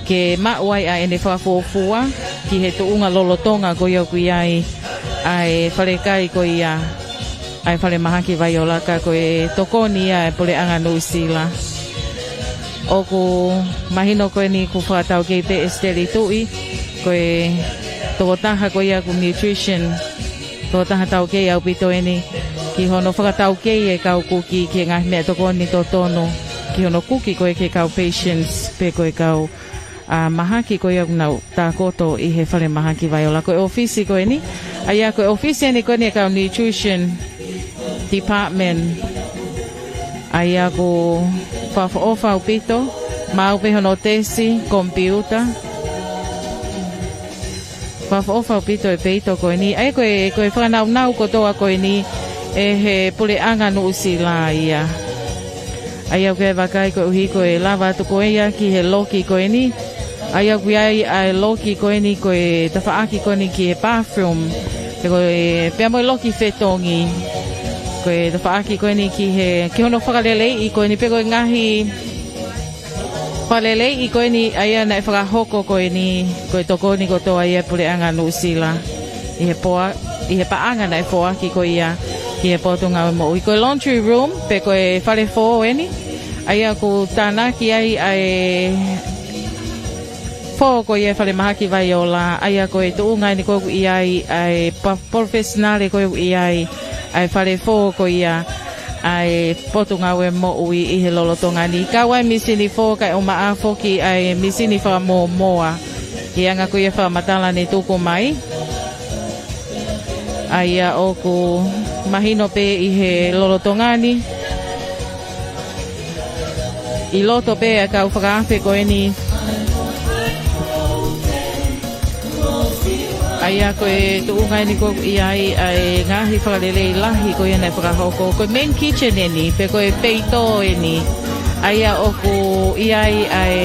ke maʻu ai ʻa ʻene fakafuofua ki he tuʻunga lolotonga ko ia ʻoku ʻi ai ʻa e falekai ko ia ʻa e Falemahaki Vaiola, ka ko e tokoni ia e Puleʻanga Nuʻusila. ʻOku mahino ko eni ʻoku fakataukei pē ʻe Esiteli Tuʻi, ko e tokotaha ko ia ʻoku nutrition, tokotaha taukei ʻaupito eni ki hono fakataukei e kau kuki ki he ngaahi meʻatokoni totonu ki hono kuki ko ē ki he kau patients pe ko e kau, ā, mahaki ko ia ʻoku nau tākoto ʻi he Falemahaki Vaiola. Ko e ʻōfisi ko eni, ʻa ia ko e ʻōfisi eni ko eni e kau nutrition department. ʻA ia ʻoku fakaʻofoʻofa ʻaupito, maʻu pē hono tesi komipiuta. Fakaʻofoʻofa ʻaupito e peito ko eni. ʻA ia ko e, ko e fakanaunau kotoa ko eni ʻe he Puleʻanga Nuʻusila ia. ʻA ia ʻoku ʻi ai e vakai koeʻuhi ko e lava atu ko ia ki he loki ko eni. ʻA ia ʻoku ʻi ai ʻa e loki ko eni ko e tafaʻaki ko eni ki he bathroom, pe ko e, pea mo e loki fetongi. Ko e tafaʻaki ko eni ki he, ki hono fakaleleiʻi ko eni pe ko e ngaahi fakaleleiʻi ko eni ʻa ia naʻe fakahoko ko eni, ko e tokoni kotoa ia e Puleʻanga Nuʻusila ʻi he poa-, ʻi he paʻanga naʻe foaki ko ia ki he Potungāue Moʻui. Ko e laundry room pe ko e fale fō eni, ʻa ia ʻoku tānaki ai ʻa e Pō ko ia e Falemahaki Vaiola, ʻa ia ko e tuʻunga eni ko ē ʻoku ʻi ai ʻa e pa-, palofesinale ko ē ʻoku ʻi ai ʻa e fale fō ko ia ʻa e Potungāue Moʻui ʻi he lolotonga ni. Kau ai e mīsini fō kae ʻumaʻā foki ʻa e mīsini fakamōmoa. ʻI he anga ko ia e fakamatala ne tuku mai, ʻa ia ʻoku mahino pē ʻi he lolotonga ni, ʻi loto pē ʻa e kau fakaafe ko eni, ʻa ia ko e tuʻunga eni ko ē ʻoku ʻi ai ʻa e ngaahi fakalelei lahi ko ia naʻe fakahoko. Ko e main kitchen eni, pe ko e peito eni, ʻa ia ʻoku ʻi ai ʻa e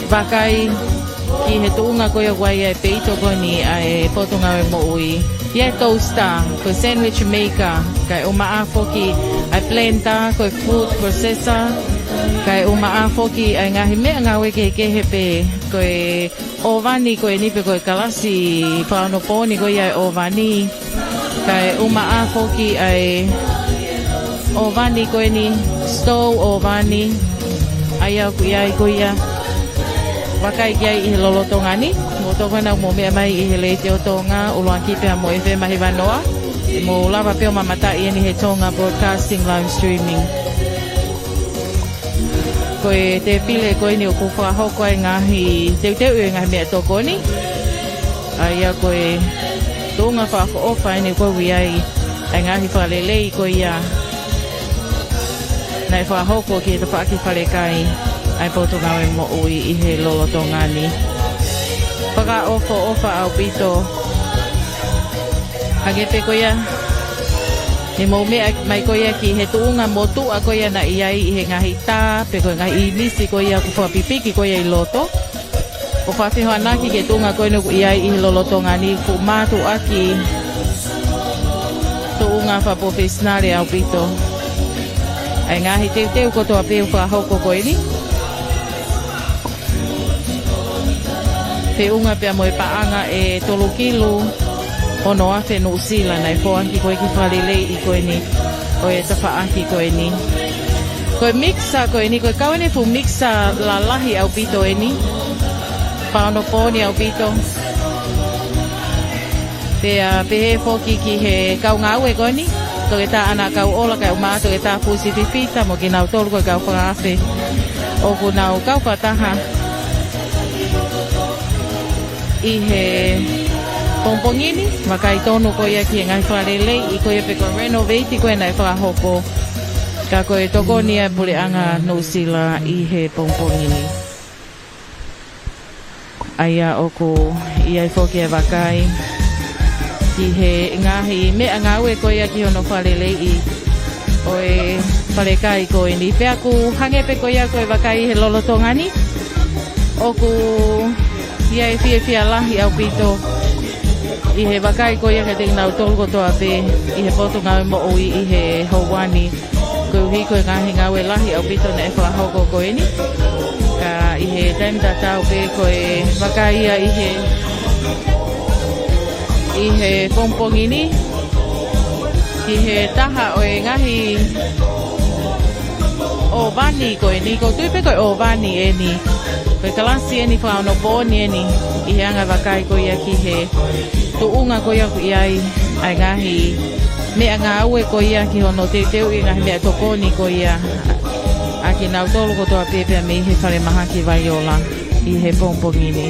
vakai ki he tuʻunga ko ia ʻoku ʻi ai ʻa e peito ko eni ʻa e Potungāue Moʻui. ʻI ai e toaster, ko e sandwich maker, kae ʻumaʻā foki ʻa e blender, ko e food processor, kae ʻumaʻā foki ʻa e ngaahi meʻangāue kehekehe pē, ko e ʻōvani ko eni pe ko e kalasi fakaonopooni ko ia e ʻōvani. Kae ʻumaʻā foki ʻa e ʻōvani ko eni, stove ʻōvani, ʻa ia ʻoku ʻi ai ko ia e vakai ki ai ʻi he lolotonga ni. Mou tokanga ʻo mou meʻa mai ʻi he Letiō Tonga, ʻuluaki pea mo ʻEfema hiva noa. Mou lava pē ʻo mamataʻi eni he Tonga Broadcasting live streaming. Ko e tēpile ko eni ʻoku fakahoko ai e ngaahi teuteuʻi ʻo e ngaahi meʻatokoni. ʻA ia ko e tuʻunga fakaʻofoʻofa eni ʻoku ʻi ai ʻa e ngaahi fakalelei ko ia naʻe fakahoko ki he tafaʻaki falekai ʻa e Potungāue Moʻui ʻi he lolotonga ni. Fakaʻofoʻofa ʻaupito. Hangē pē ko ia, ʻe mou meʻa mai ko ia ki he tuʻunga motuʻa ko ia naʻe ʻi ai ʻi he ngaahi tā, pe ko e ngaahi ʻīmisi ko ia ʻoku fakapipiki ko ia ʻi loto. ʻOku fakafehoanaki ki he tuʻunga ko eni ʻoku ʻi ai ʻi he lolotonga ni, ʻoku mātuʻaki tuʻunga fakapalofesinale ʻaupito. ʻA e ngaahi teuteu kotoa pē ʻoku fakahoko ko eni. Feʻunga pea mo e paʻanga ʻe tolu kilu ono afe Nuʻusila naʻe foaki ko ē ki he fakaleleiʻi ko eni ʻo e tafaʻaki ko eni. Ko e mixer ko eni, ko e kau eni e fuʻu mixer lalahi ʻaupito eni. Fakaonopooni ʻaupito. Pea pehē foki ki he kau ngāue ko eni, Toketā ʻAna Kauʻola kae ʻumaʻā Toketā Fusi Fifita mo kinautolu ko e kau fakaafe ʻoku nau kau fakataha ʻi he pongipongi ni, vakai tonu ko ia ki he ngaahi fakaleleiʻi ko ia pe ko e renovate ko ē naʻe fakahoko. Ka ko e tokoni ʻa e Puleʻanga Nuʻusila ʻi he pongipongi ni. ʻA ia ʻoku ʻi ai foki e vakai ki he ngaahi meʻangāue ko ia ki hono fakaleleiʻi ʻo e falekai ko eni. Pea ʻoku hangē pē ko ia ko e vakai he lolotonga ni, ʻoku ʻi ai e fiefia lahi ʻaupito ʻi he vakai ko ia kiate kinautolu kotoa pē ʻi he Potungāue Moʻui ʻi he houa ni. Koeʻuhi ko e ngaahi ngāue lahi ʻaupito naʻe fakahoko ko eni. Ka ʻi he taimi tatau pē ko e vakai ia ʻi he, ʻi he pongipongi ni ki he taha ʻo e ngaahi ʻōvani ko eni, ʻoku ou tui pē ko e ʻōvani eni. Ko e kalasi eni fakaonopooni eni ʻi he anga vakai ko ia ki he tuʻunga ko ia ʻoku ʻi ai ʻa e ngaahi meʻangāue ko ia ki hono teuteuʻi e ngaahi meʻatokoni ko ia ʻa kinautolu kotoa pē pea mei he Falemahaki Vaiola ʻi he pongipongi ni.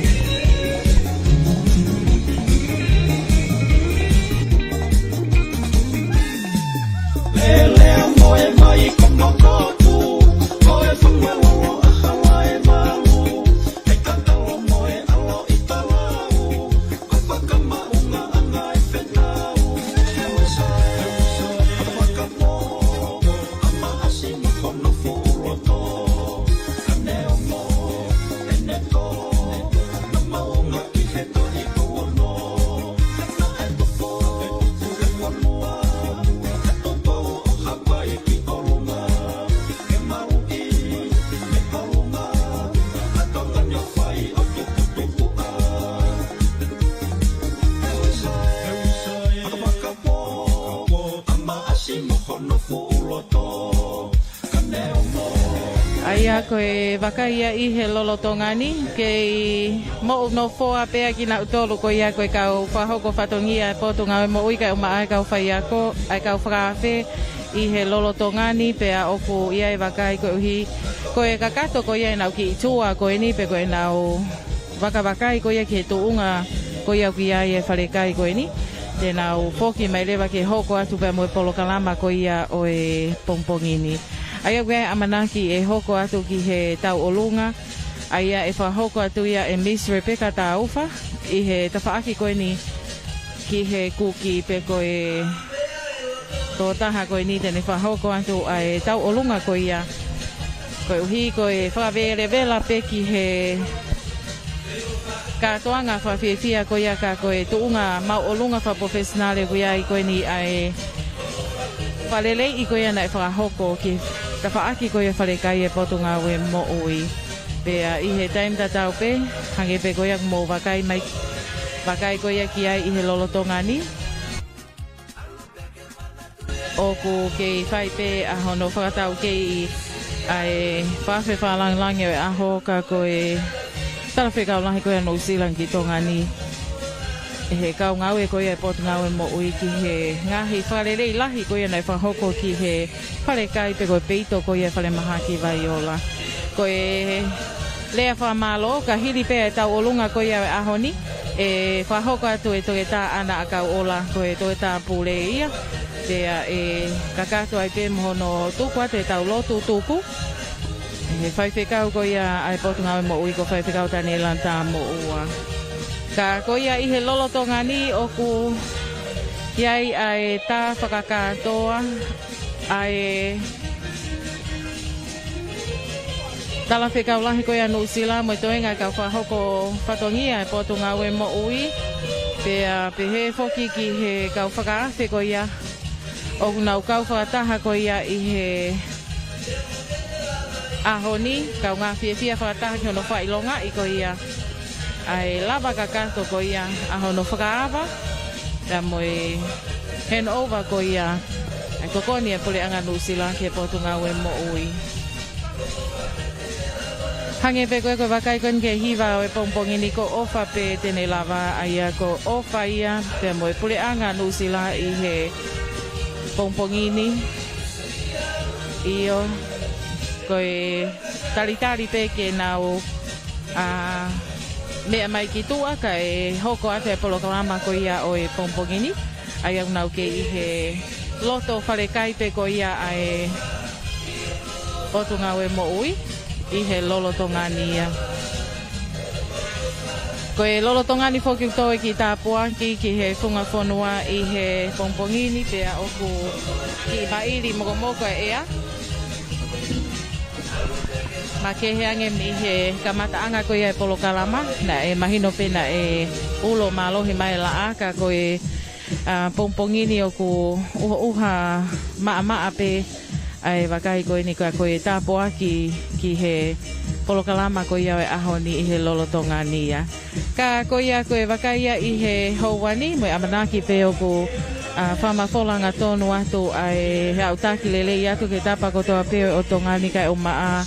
Ia ko e vakai ia ʻi he lolotonga ni, kei moʻunofoa pea kinautolu ko ia ko e kau fakahoko fatongia ʻa e Potungāue Moʻui kae ʻumaʻā e kau faiako, ʻa e kau fakaafe ʻi he lolotonga ni pea ʻoku ʻi ai e vakai koeʻuhi ko e kakato ko ia ʻenau kiʻi tour ko eni pe ko ʻenau vakavakai ko ia ki he tuʻunga ko ia ʻoku ʻi ai e falekai ko eni. Te nau foki mai leva ke hoko atu pea mo e polokalama ko ia ʻo e pongipongi ni. ʻA ia ʻoku ʻi ai e ʻamanaki ʻe hoko atu ki he tauʻolunga, ʻa ia ʻe fakahoko atu ia ʻe Miss Rebecca Taufa ʻi he tafaʻaki ko eni ki he kuki pe ko e tokotaha ko eni te ne fakahoko atu ʻa e tauʻolunga ko ia. Koeʻuhi ko e fakavelevela pē ki he kātoanga fakafiefia ko ia ka ko e tuʻunga māʻolunga fakapalofesinale ʻoku ʻi ai ko eni ʻa e fakaleleiʻi ko ia naʻe fakahoko ki he tafaʻaki ko ia falekai ʻa e Potungāue Moʻui. Pea ʻi he taimi tatau pē, hangē pē ko ia ʻoku mou vakai mai, vakai ko ia ki ai ʻi he lolotonga ni, ʻoku kei fai pē ʻa hono fakataukei ʻa e fakaafe fakalāngilangi ʻo e ʻaho ka ko e Talafekau Lahi ko ia ʻa Nuʻusila ki Tonga ni ʻe he kau ngāue ko ia ʻa e Potungāue Moʻui ki he ngaahi fakalelei lahi ko ia naʻe fakahoko ki he falekai pe ko e peito ko ia ʻa e falemahaki Vaiola. Ko e lea fakamālō, ka hili pē ʻa e tauʻolunga ko ia ʻo e ʻaho ni, ʻe fakahoko atu ʻe Toketā ʻAna ʻAkauʻola, ko e Toketā Pule ia. Pea ʻe kakato ai pē mo hono tuku atu ʻetau lotu tupu ʻe he faifekau ko ia ʻa e Potungāue Moʻui ko Faifekau Taniela Tamoʻua. Ka ko ia ʻi he lolotonga ni ʻoku ʻi ai ʻa e tā fakakātoa ʻa e Talafekau Lahi ko ia ʻa Nuʻusila mo e toenga e kau fakahoko fatongia ʻa e Potungāue Moʻui. Pea pehē foki ki he kau fakaafe ko ia ʻoku nau kau fakataha ko ia ʻi he ʻaho ni, kaungā fiefia fakataha ki hono fakaʻilongaʻi ko ia ʻa e lava kakato ko ia ʻa hono fakaava, pea mo e hand over ko ia ʻa e tokoni ʻa e Puleʻanga Nuʻusila ki he Potungāue Moʻui. Hangē pē ko e, ko e vakai ko eni ki he hiva ʻo e pongipongi ni, ko ʻOfa pē te ne lava, ʻa ia ko ʻOfa ia pea mo e Puleʻanga Nuʻusila ʻi he pongipongi ni. ʻIo, ko e talitali pē ke nau, ā, meʻa mai ki tuʻa kae hoko atu e polokalama ko ia ʻo e pongipongi ni. ʻA ia ʻoku nau kei ʻi he loto falekai pē ko ia ʻa e Potungāue Moʻui ʻi he lolotonga ni ia. Ko e lolotonga ni foki ʻoku tō e kiʻi tāpuaki ki he funga fonua ʻi he pongipongi ni pea ʻoku kiʻi maʻili mokomoko e ʻea. Makehe ange mei he kamataʻanga ko ia e polokalama, naʻe mahino pē naʻe ulo mālohi mai e laʻā ka ko e, ā, pongipongi ni ʻoku ʻuha, ʻuha maʻamaʻa pē ʻa e vakai ko eni ka ko e tāpuaki ki he polokalama ko ia ʻo e ʻaho ni ʻi he lolotonga ni ia. Ka ko ia ko e vakai ia ʻi he houa ni, mo e ʻamanaki pē ʻoku, ā, fakamafola hangatonu atu ʻa e aʻutaki lelei atu ki he tapa kotoa pē ʻo Tonga ni kae ʻumaʻā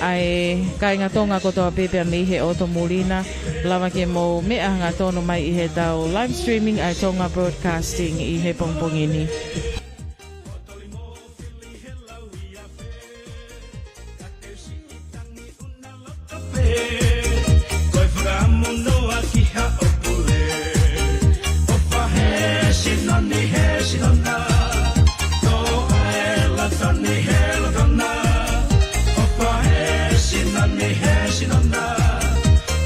ʻa e kāinga Tonga kotoa pē pea mei he ʻoto muli na, lava ke mou meʻa hangatonu mai ʻi heʻetau live streaming ʻa e Tonga Broadcasting ʻi he pongipongi ni. Ko e fakamunoa ki haʻo pule. ʻOfa he sino ni he sino na. Tō ʻa e loto ni he loto na. ʻOfa he sino ni he sino na.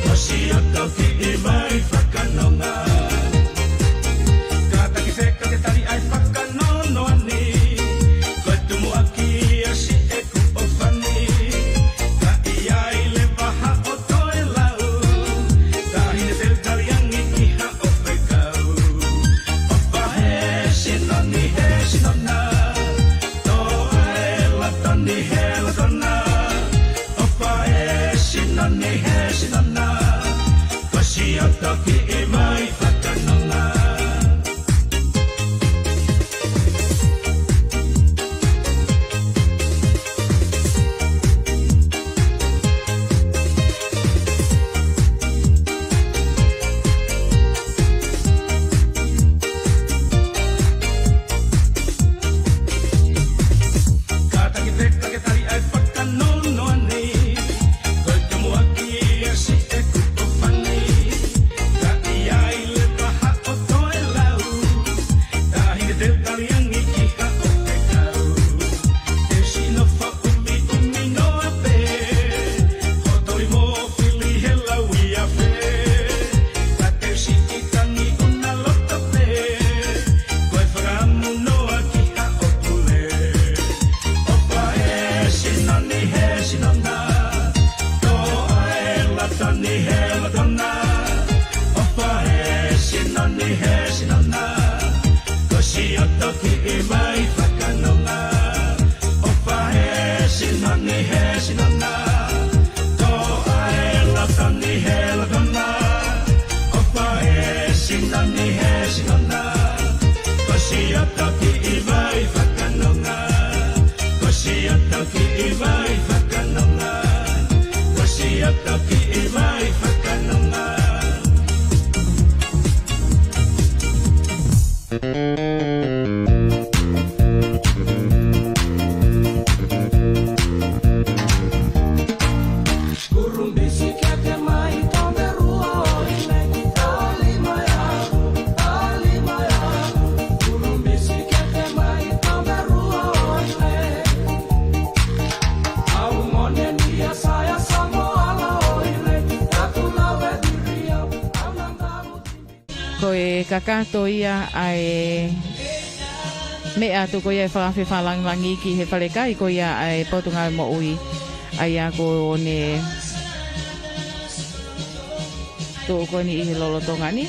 Mo si o toki i mai fakanonga. Kātaki feka ke tali ai fakanonga. Sinona, ko Sioto kiʻi vai fakanonga. ʻOfa he sino ni he sinona. Ko e loto ni he lotona. ʻOfa he sino ni he sinona. Ko Sioto kiʻi vai fakanonga. Ko Sioto kiʻi vai fakanonga. Ko Sioto kiʻi vai fakanonga. Kurumbisi kete mai Tomerua ʻoʻile, tali mai aku, tali mai aku. Kurumbisi kete mai Tomerua ʻoʻile. Au mone ni a saya samo ala ʻoʻile, taku lau e diri au, au nanga. Ko e kakato ia ʻa e meʻa atu ko ia e fakaafe fakalāngilangi ki he falekai ko ia ʻa e Potungāue Moʻui. ʻA ia ko ʻene tuʻu ko eni ʻi he lolotonga ni.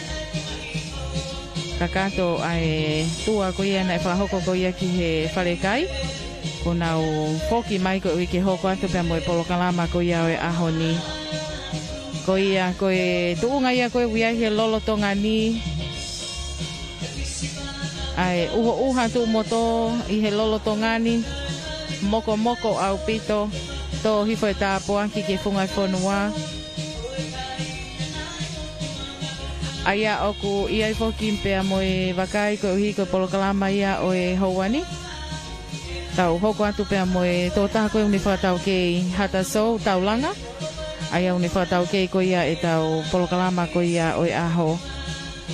Kakato ʻa e tua ko ia naʻe fakahoko ko ia ki he falekai. Kuo nau foki mai ko e uike hoko atu pea mo e polokalama ko ia ʻo e ʻaho ni. Ko ia, ko e tuʻunga ia ko e ui ai he lolotonga ni. ʻA e ʻuhoʻuha tuʻu motu ʻi he lolotonga ni. Mokomoko ʻaupito, tō hifo e tāpuaki ki he funga e fonua. ʻA ia ʻoku ʻi ai foki pea mo e vakai koeʻuhi ko e polokalama ia ʻo e houa ni. Tau hoko atu pea mo e tokotaha ko ē ʻoku ne fakataukei Hata Sou Taulanga. ʻA ia ʻoku ne fakataukei ko ia ʻetau polokalama ko ia ʻo e ʻaho.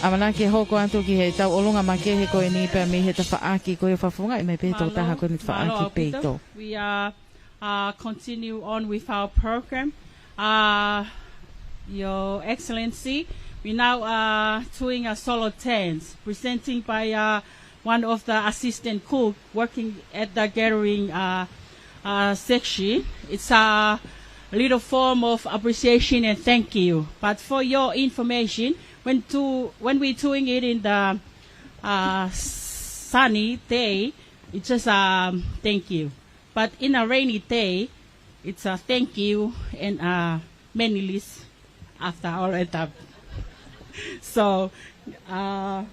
ʻAmanaki ke hoko atu ki he tauʻolunga makehe ko eni pea mei he tafaʻaki ko ia ʻo fakafofongaʻi mai pē he tokotaha ko eni ʻoku ne faʻaki peito. We are uh, continue on with our program. Uh, Your Excellency, we now are doing a solo dance presenting by uh, one of the assistant cook working at the gathering uh, uh, section. It's a little form of appreciation and thank you. But for your information, when to when we're doing it in the uh, sunny day, it's just um, thank you. But in a rainy day, it's a thank you and a many list after all at up. So uh,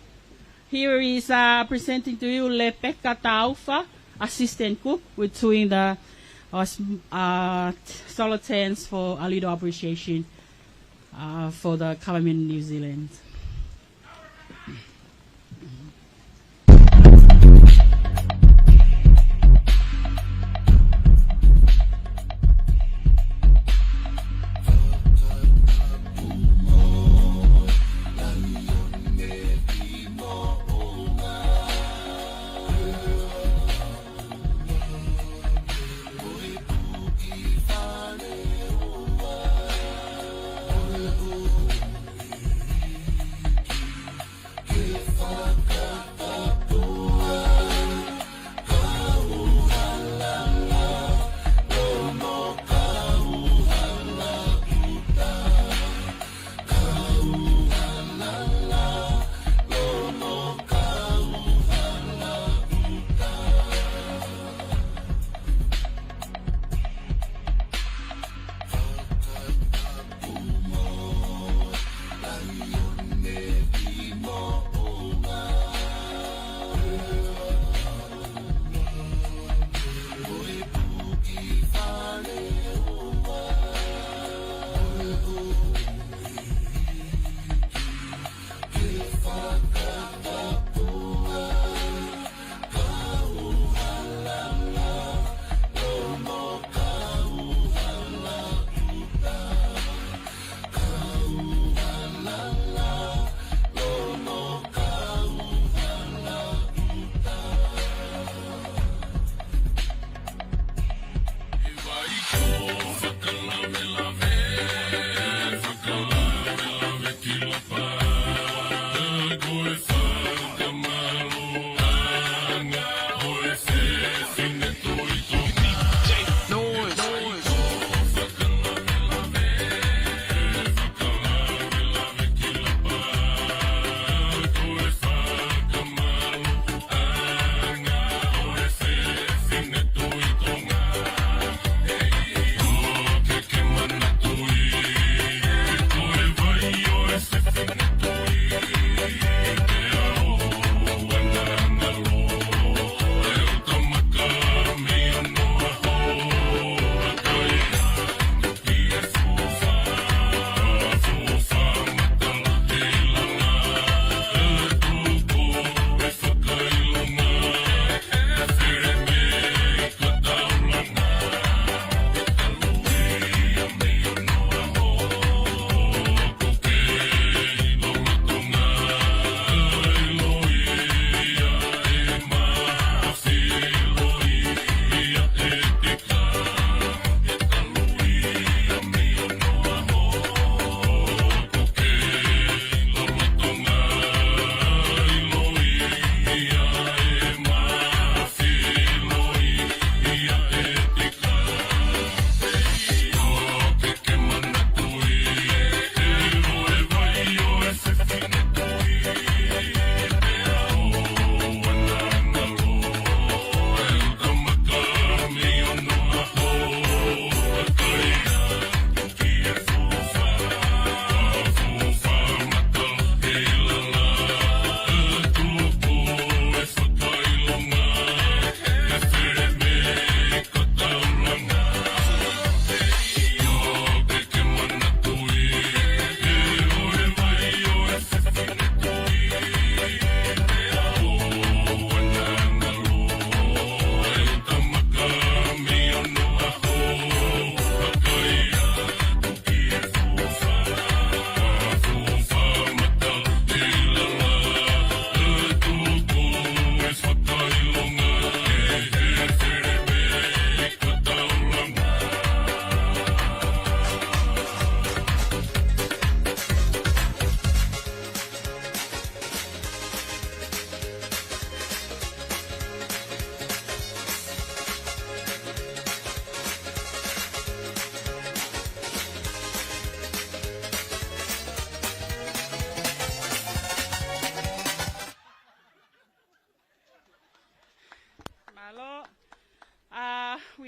here is uh, presenting to you Rebecca Taufa, assistant cook, with doing the uh, s- uh, solo dance for a little appreciation uh, for the government in New Zealand.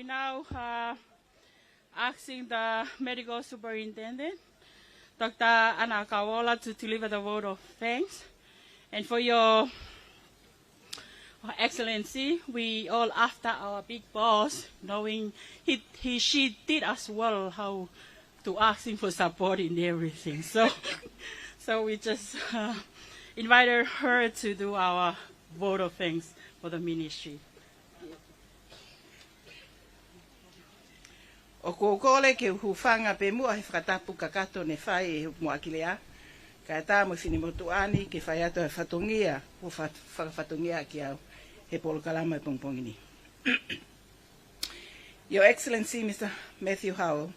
Now, uh, asking the medical superintendent, Doctor Ana Kawola, to deliver the vote of thanks. And for your, uh, Excellency, we all after our big boss, knowing he, he, she did as well how to ask him for support in everything. So, so we just, uh, invited her to do our vote of thanks for the ministry. ʻOku ou kole ke u hūfanga pē muʻa he fakatapu kakato ne fai ʻe Muʻakilea, kae ʻatā mo e finemotuʻa ni ke fai atu e fatongia ʻo fa-, fakafatongia ʻaki au he polokalama e pongipongi ni. Your Excellency, Mister Matthew Howell,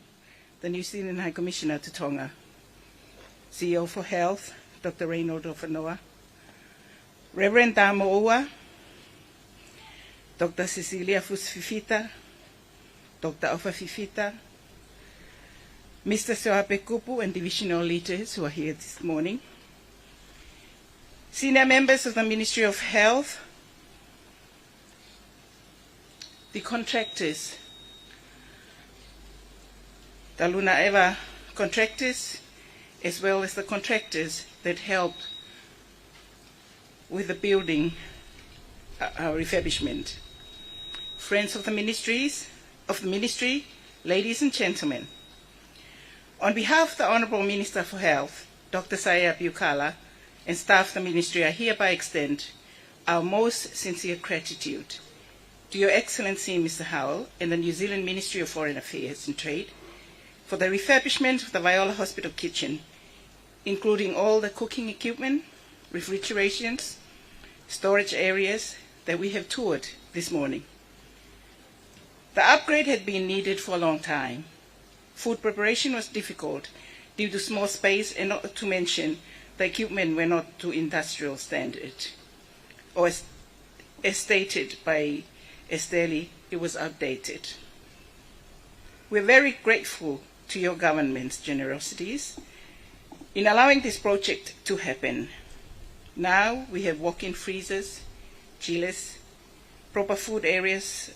the New Zealand High Commissioner to Tonga, C E O for Health, Doctor Raynold Ofanoa, Reverend Tamoʻua, Doctor Cecilia Fusi Fifita, Doctor ʻOfa Fifita, Mister Sioape Kupu and divisional leaders who are here this morning, senior members of the Ministry of Health, the contractors, the Luna Eva contractors, as well as the contractors that helped with the building, uh, uh, refurbishment. Friends of the ministries, of the ministry, ladies and gentlemen, on behalf of the Honourable Minister for Health, Doctor Saia Piukala, and staff of the ministry, I hereby extend our most sincere gratitude to Your Excellency, Mister Howell, and the New Zealand Ministry of Foreign Affairs and Trade for the refurbishment of the Viola Hospital kitchen, including all the cooking equipment, refrigerations, storage areas that we have toured this morning. The upgrade had been needed for a long time. Food preparation was difficult due to small space and not to mention the equipment were not to industrial standard or as, as stated by Esteli, it was outdated. We're very grateful to your government's generosities in allowing this project to happen. Now we have walk-in freezers, chillers, proper food areas,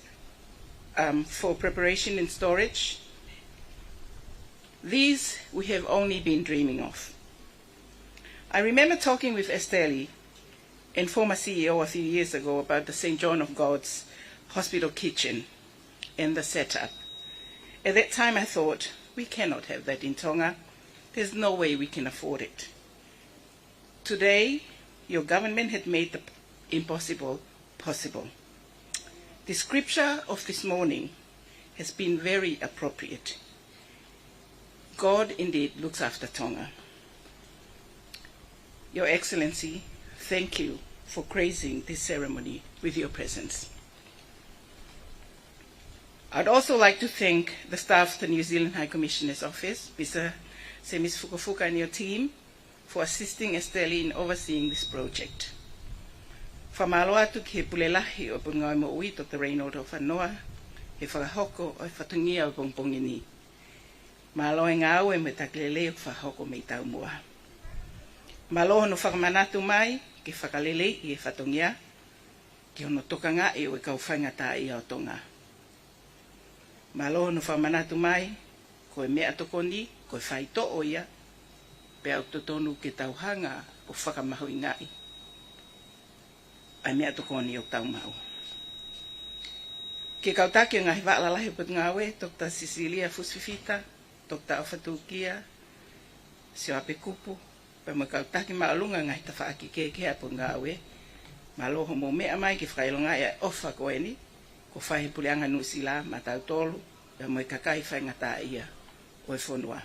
um, for preparation and storage. These we have only been dreaming of. I remember talking with Esteli and former C E O a few years ago about the Saint John of God's Hospital kitchen and the setup. At that time I thought, "We cannot have that in Tonga. There's no way we can afford it." Today, your government had made the impossible possible. The scripture of this morning has been very appropriate. God indeed looks after Tonga. Your Excellency, thank you for gracing this ceremony with your presence. I'd also like to thank the staff of the New Zealand High Commissioner's Office, Mister Semis Fukofuka and your team, for assisting Esteli in overseeing this project. Fakamālō atu ki he Pule Lahi ʻo e Potungāue Moʻui, Doctor Raynold Ofanoa, he fakahoko ʻo e fatongia ʻo e pongipongi ni. Mālō e ngāue mo e taki lelei ʻoku fakahoko mei taumuʻa. Mālō hono fakamanatu mai ke fakaleleiʻi e fatongia ki hono tokangaʻi ʻo e kau faingataʻaʻia ʻo Tonga. Mālō hono fakamanatu mai ko e meʻatokoni ko e faitoʻo ia, pea ʻoku totonu ke tau hanga ʻo fakamahuʻingaʻi ʻa e meʻatokoni ʻoku tau maʻu. Ki he kau taki ʻo e ngaahi vaʻa lalahi ʻo e Potungāue, Doctor Cecilia Fusi Fifita, Doctor ʻOfa Tūkia, Sioape Kupu, pea mo e kau taki māʻolunga ʻo e ngaahi tafaʻaki kehekehe ʻo e Potungāue, mālō hoʻomou meʻa mai ke fakaʻilongaʻi ʻa e ʻofa ko eni kuo fai ʻe he Puleʻanga Nuʻusila maʻatautolu, pea mo e kakai faingataʻaʻia ʻo e fonua.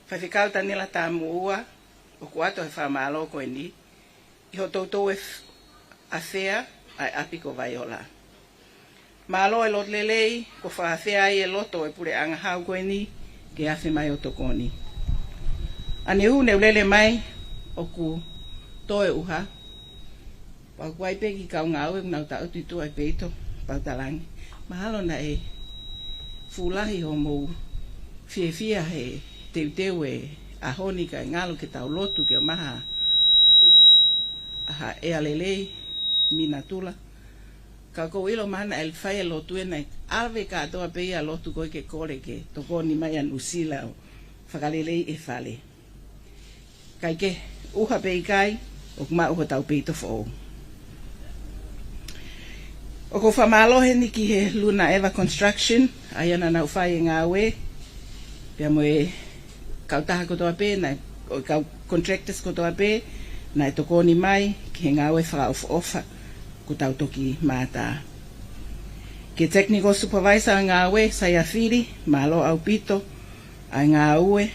Faifekau Taniela Tamuʻua, ʻoku ʻoatu e fakamālō ko eni ʻi hoʻo toutou ʻafea ʻa e ʻapi ko Vaiola. Mālō e loto lelei kuo fakaafea ai e loto ʻo e puleʻanga hau ko eni ke afe mai ʻo tokoni. ʻAnehu ne u lele mai ʻoku toe ʻuha, pea ʻoku ʻi ai pē kiʻi kau ngāue ʻoku nau taʻutu ʻi tuʻa ʻi peito, pea u talaange, mahalo naʻe fuʻu lahi hoʻomou fiefia he teuteu e ʻaho ni kae ngalo ke tau lotu ke ʻomai ha ʻea lelei, minatula. Ka ʻoku ou ʻilo mahalo naʻe fai e lotu ʻe naʻe ʻave kātoa pē ia lotu ko ē ke kole ke tokoni mai ʻa Nuʻusila ʻo fakaleleiʻi e fale. Kae kehe, ʻuha pe ʻikai, ʻoku maʻu hotau peito foʻou. ʻOku ou fakamālō heni ki he Luna Eva Construction, ʻa ia naʻa nau fai e ngāue, pea mo e kautaha kotoa pē, naʻe, ʻo e kau contractors kotoa pē, naʻe tokoni mai ki he ngāue fakaʻofoʻofa kuo tau toki mātā. Ki he technical supervisor ʻo e ngāue, Saiafili, mālō ʻaupito ʻa e ngāue,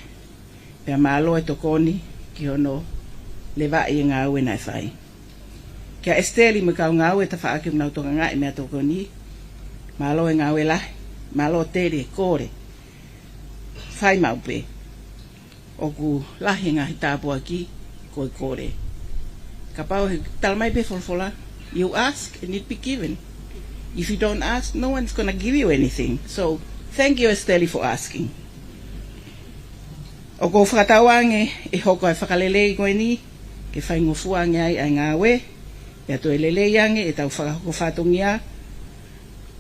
pea mālō e tokoni ki hono levaʻi e ngāue naʻe fai. Kia Esiteli mo e kau ngāue tafaʻaki ʻoku nau tokangaʻi e meʻatokoni, mālō e ngāue lahi, mālō Teli e kole. Fai maʻu pē. ʻOku lahi e ngaahi tāpuaki ko e kole. Kapau he talamai pē folofola, you ask and it be given. If you don't ask, no one's gonna give you anything. So, thank you, Esiteli, for asking. ʻOku ou fakatauange ʻe hoko e fakalelei ko eni, ke faingofua ange ai ʻa e ngāue, pea toe lelei ange ʻetau fakahoko fatongia,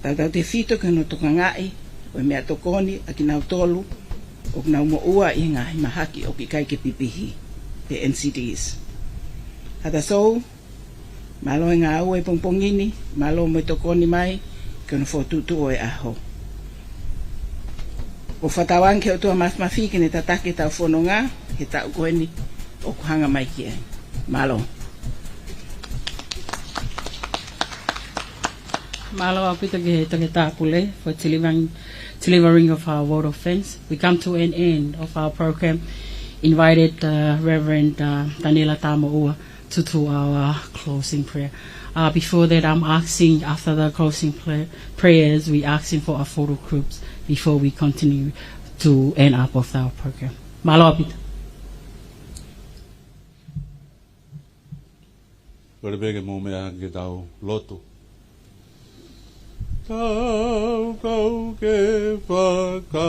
tautautefito ki hono tokangaʻi ʻo e meʻatokoni ʻa kinautolu ʻoku nau moʻua ʻi he ngaahi mahaki ʻoku ʻikai ke pipihi, pe N C Ds. Hata Sou, mālō e ngāue pongipongi ni, mālō mo e tokoni mai ki hono fokotuʻutuʻu ʻo e ʻaho. ʻOku ou fakatauange ki he ʻOtua Mafimafi ke ne tataki ʻetau fononga he taʻu ko eni ʻoku hanga mai ki ai. Mālō. Mālō ʻaupito ki he Toketā Pule for delivering, delivering of our vote of thanks. We come to an end of our program. Invited, uh, Reverend, uh, Taniela Tamoʻua to do our closing prayer. Uh, before that, I'm asking, after the closing pray-, prayers, we asking for our photo groups before we continue to end up of our program. Mālō ʻaupito. Kole pē ke mou meʻa ke tau lotu. Tau kau ke fakamālō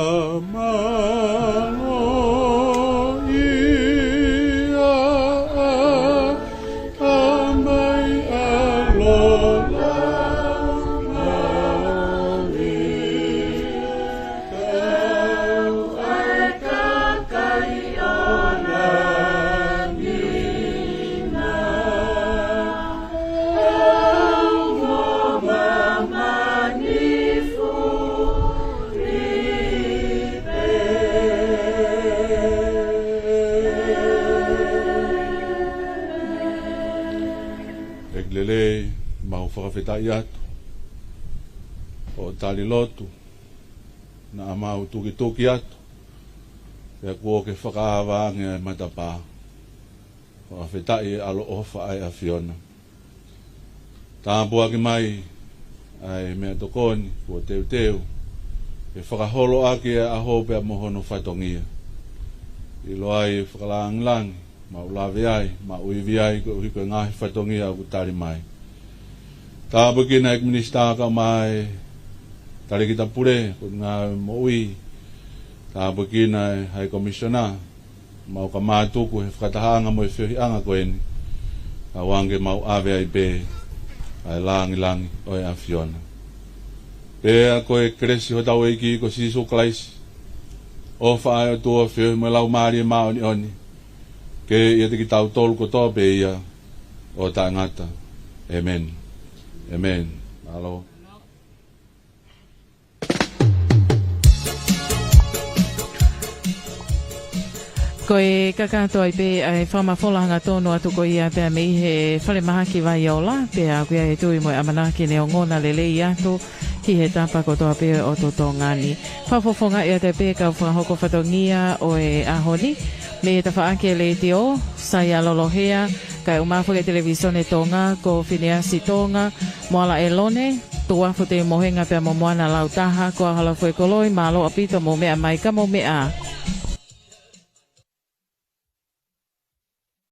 ia ʻa e Tamai ʻa Lola. ʻEiki lelei, mau fakafetaʻi atu hoʻo tali lotu naʻa mau tukituki atu, pea kuo ke fakaava ange ʻa e matapā. Fakafetaʻi e ʻaloʻofa ʻa e ʻAfiona. Tāpuaki mai ʻa e meʻatokoni kuo teuteu ke fakaholoʻaki e ʻaho pea mo hono fatongia. ʻIlo ai e fakalāngilangi, mau lave ai, mau ivi ai koeʻuhi ko e ngaahi fatongia ʻoku tali mai. Tāpuekina e Minisitā kae ʻumaʻā e Talēkita Pule, ko e ngāue moʻui. Tāpuekina e High Commissioner, mau ka mātuku he fakatahaʻanga mo e feohiʻanga ko eni. Tauange ke mau ʻave ai pē ʻa e lāngilangi ʻo e ʻAfiona. Pea ko e kelesi hotau ʻEiki ko Sīsū Kalaisi, ʻofa ʻa e ʻOtua, feohi mo e Laumālie Māʻoniʻoni, ke ʻiate kitautolu kotoa pē ia ʻo taʻengata. ʻĒmeni. ʻĒmeni. Mālō. Ko e kakato ai pē ʻa e fakamafola hangatonu atu ko ia pea mei he Falemahaki Vaiola, pea ʻoku ʻi ai e tui mo e ʻamanaki ke ne ongona lelei atu ki he tapa kotoa pē ʻo Tonga ni. Fakafofongaʻi atu pē kau fakahoko fatongia ʻo e ʻaho ni, mei he tafaʻaki e letiō, Saia Lolohea, kae ʻumaʻā foki e Televīsone Tonga, ko Fineasi Tonga, Moala ʻElone, Tuʻuafu Teumohenga pea mo Moana Lautaha, ko au Halafuekoloi, mālō ʻaupito mou meʻa mai ka mou meʻa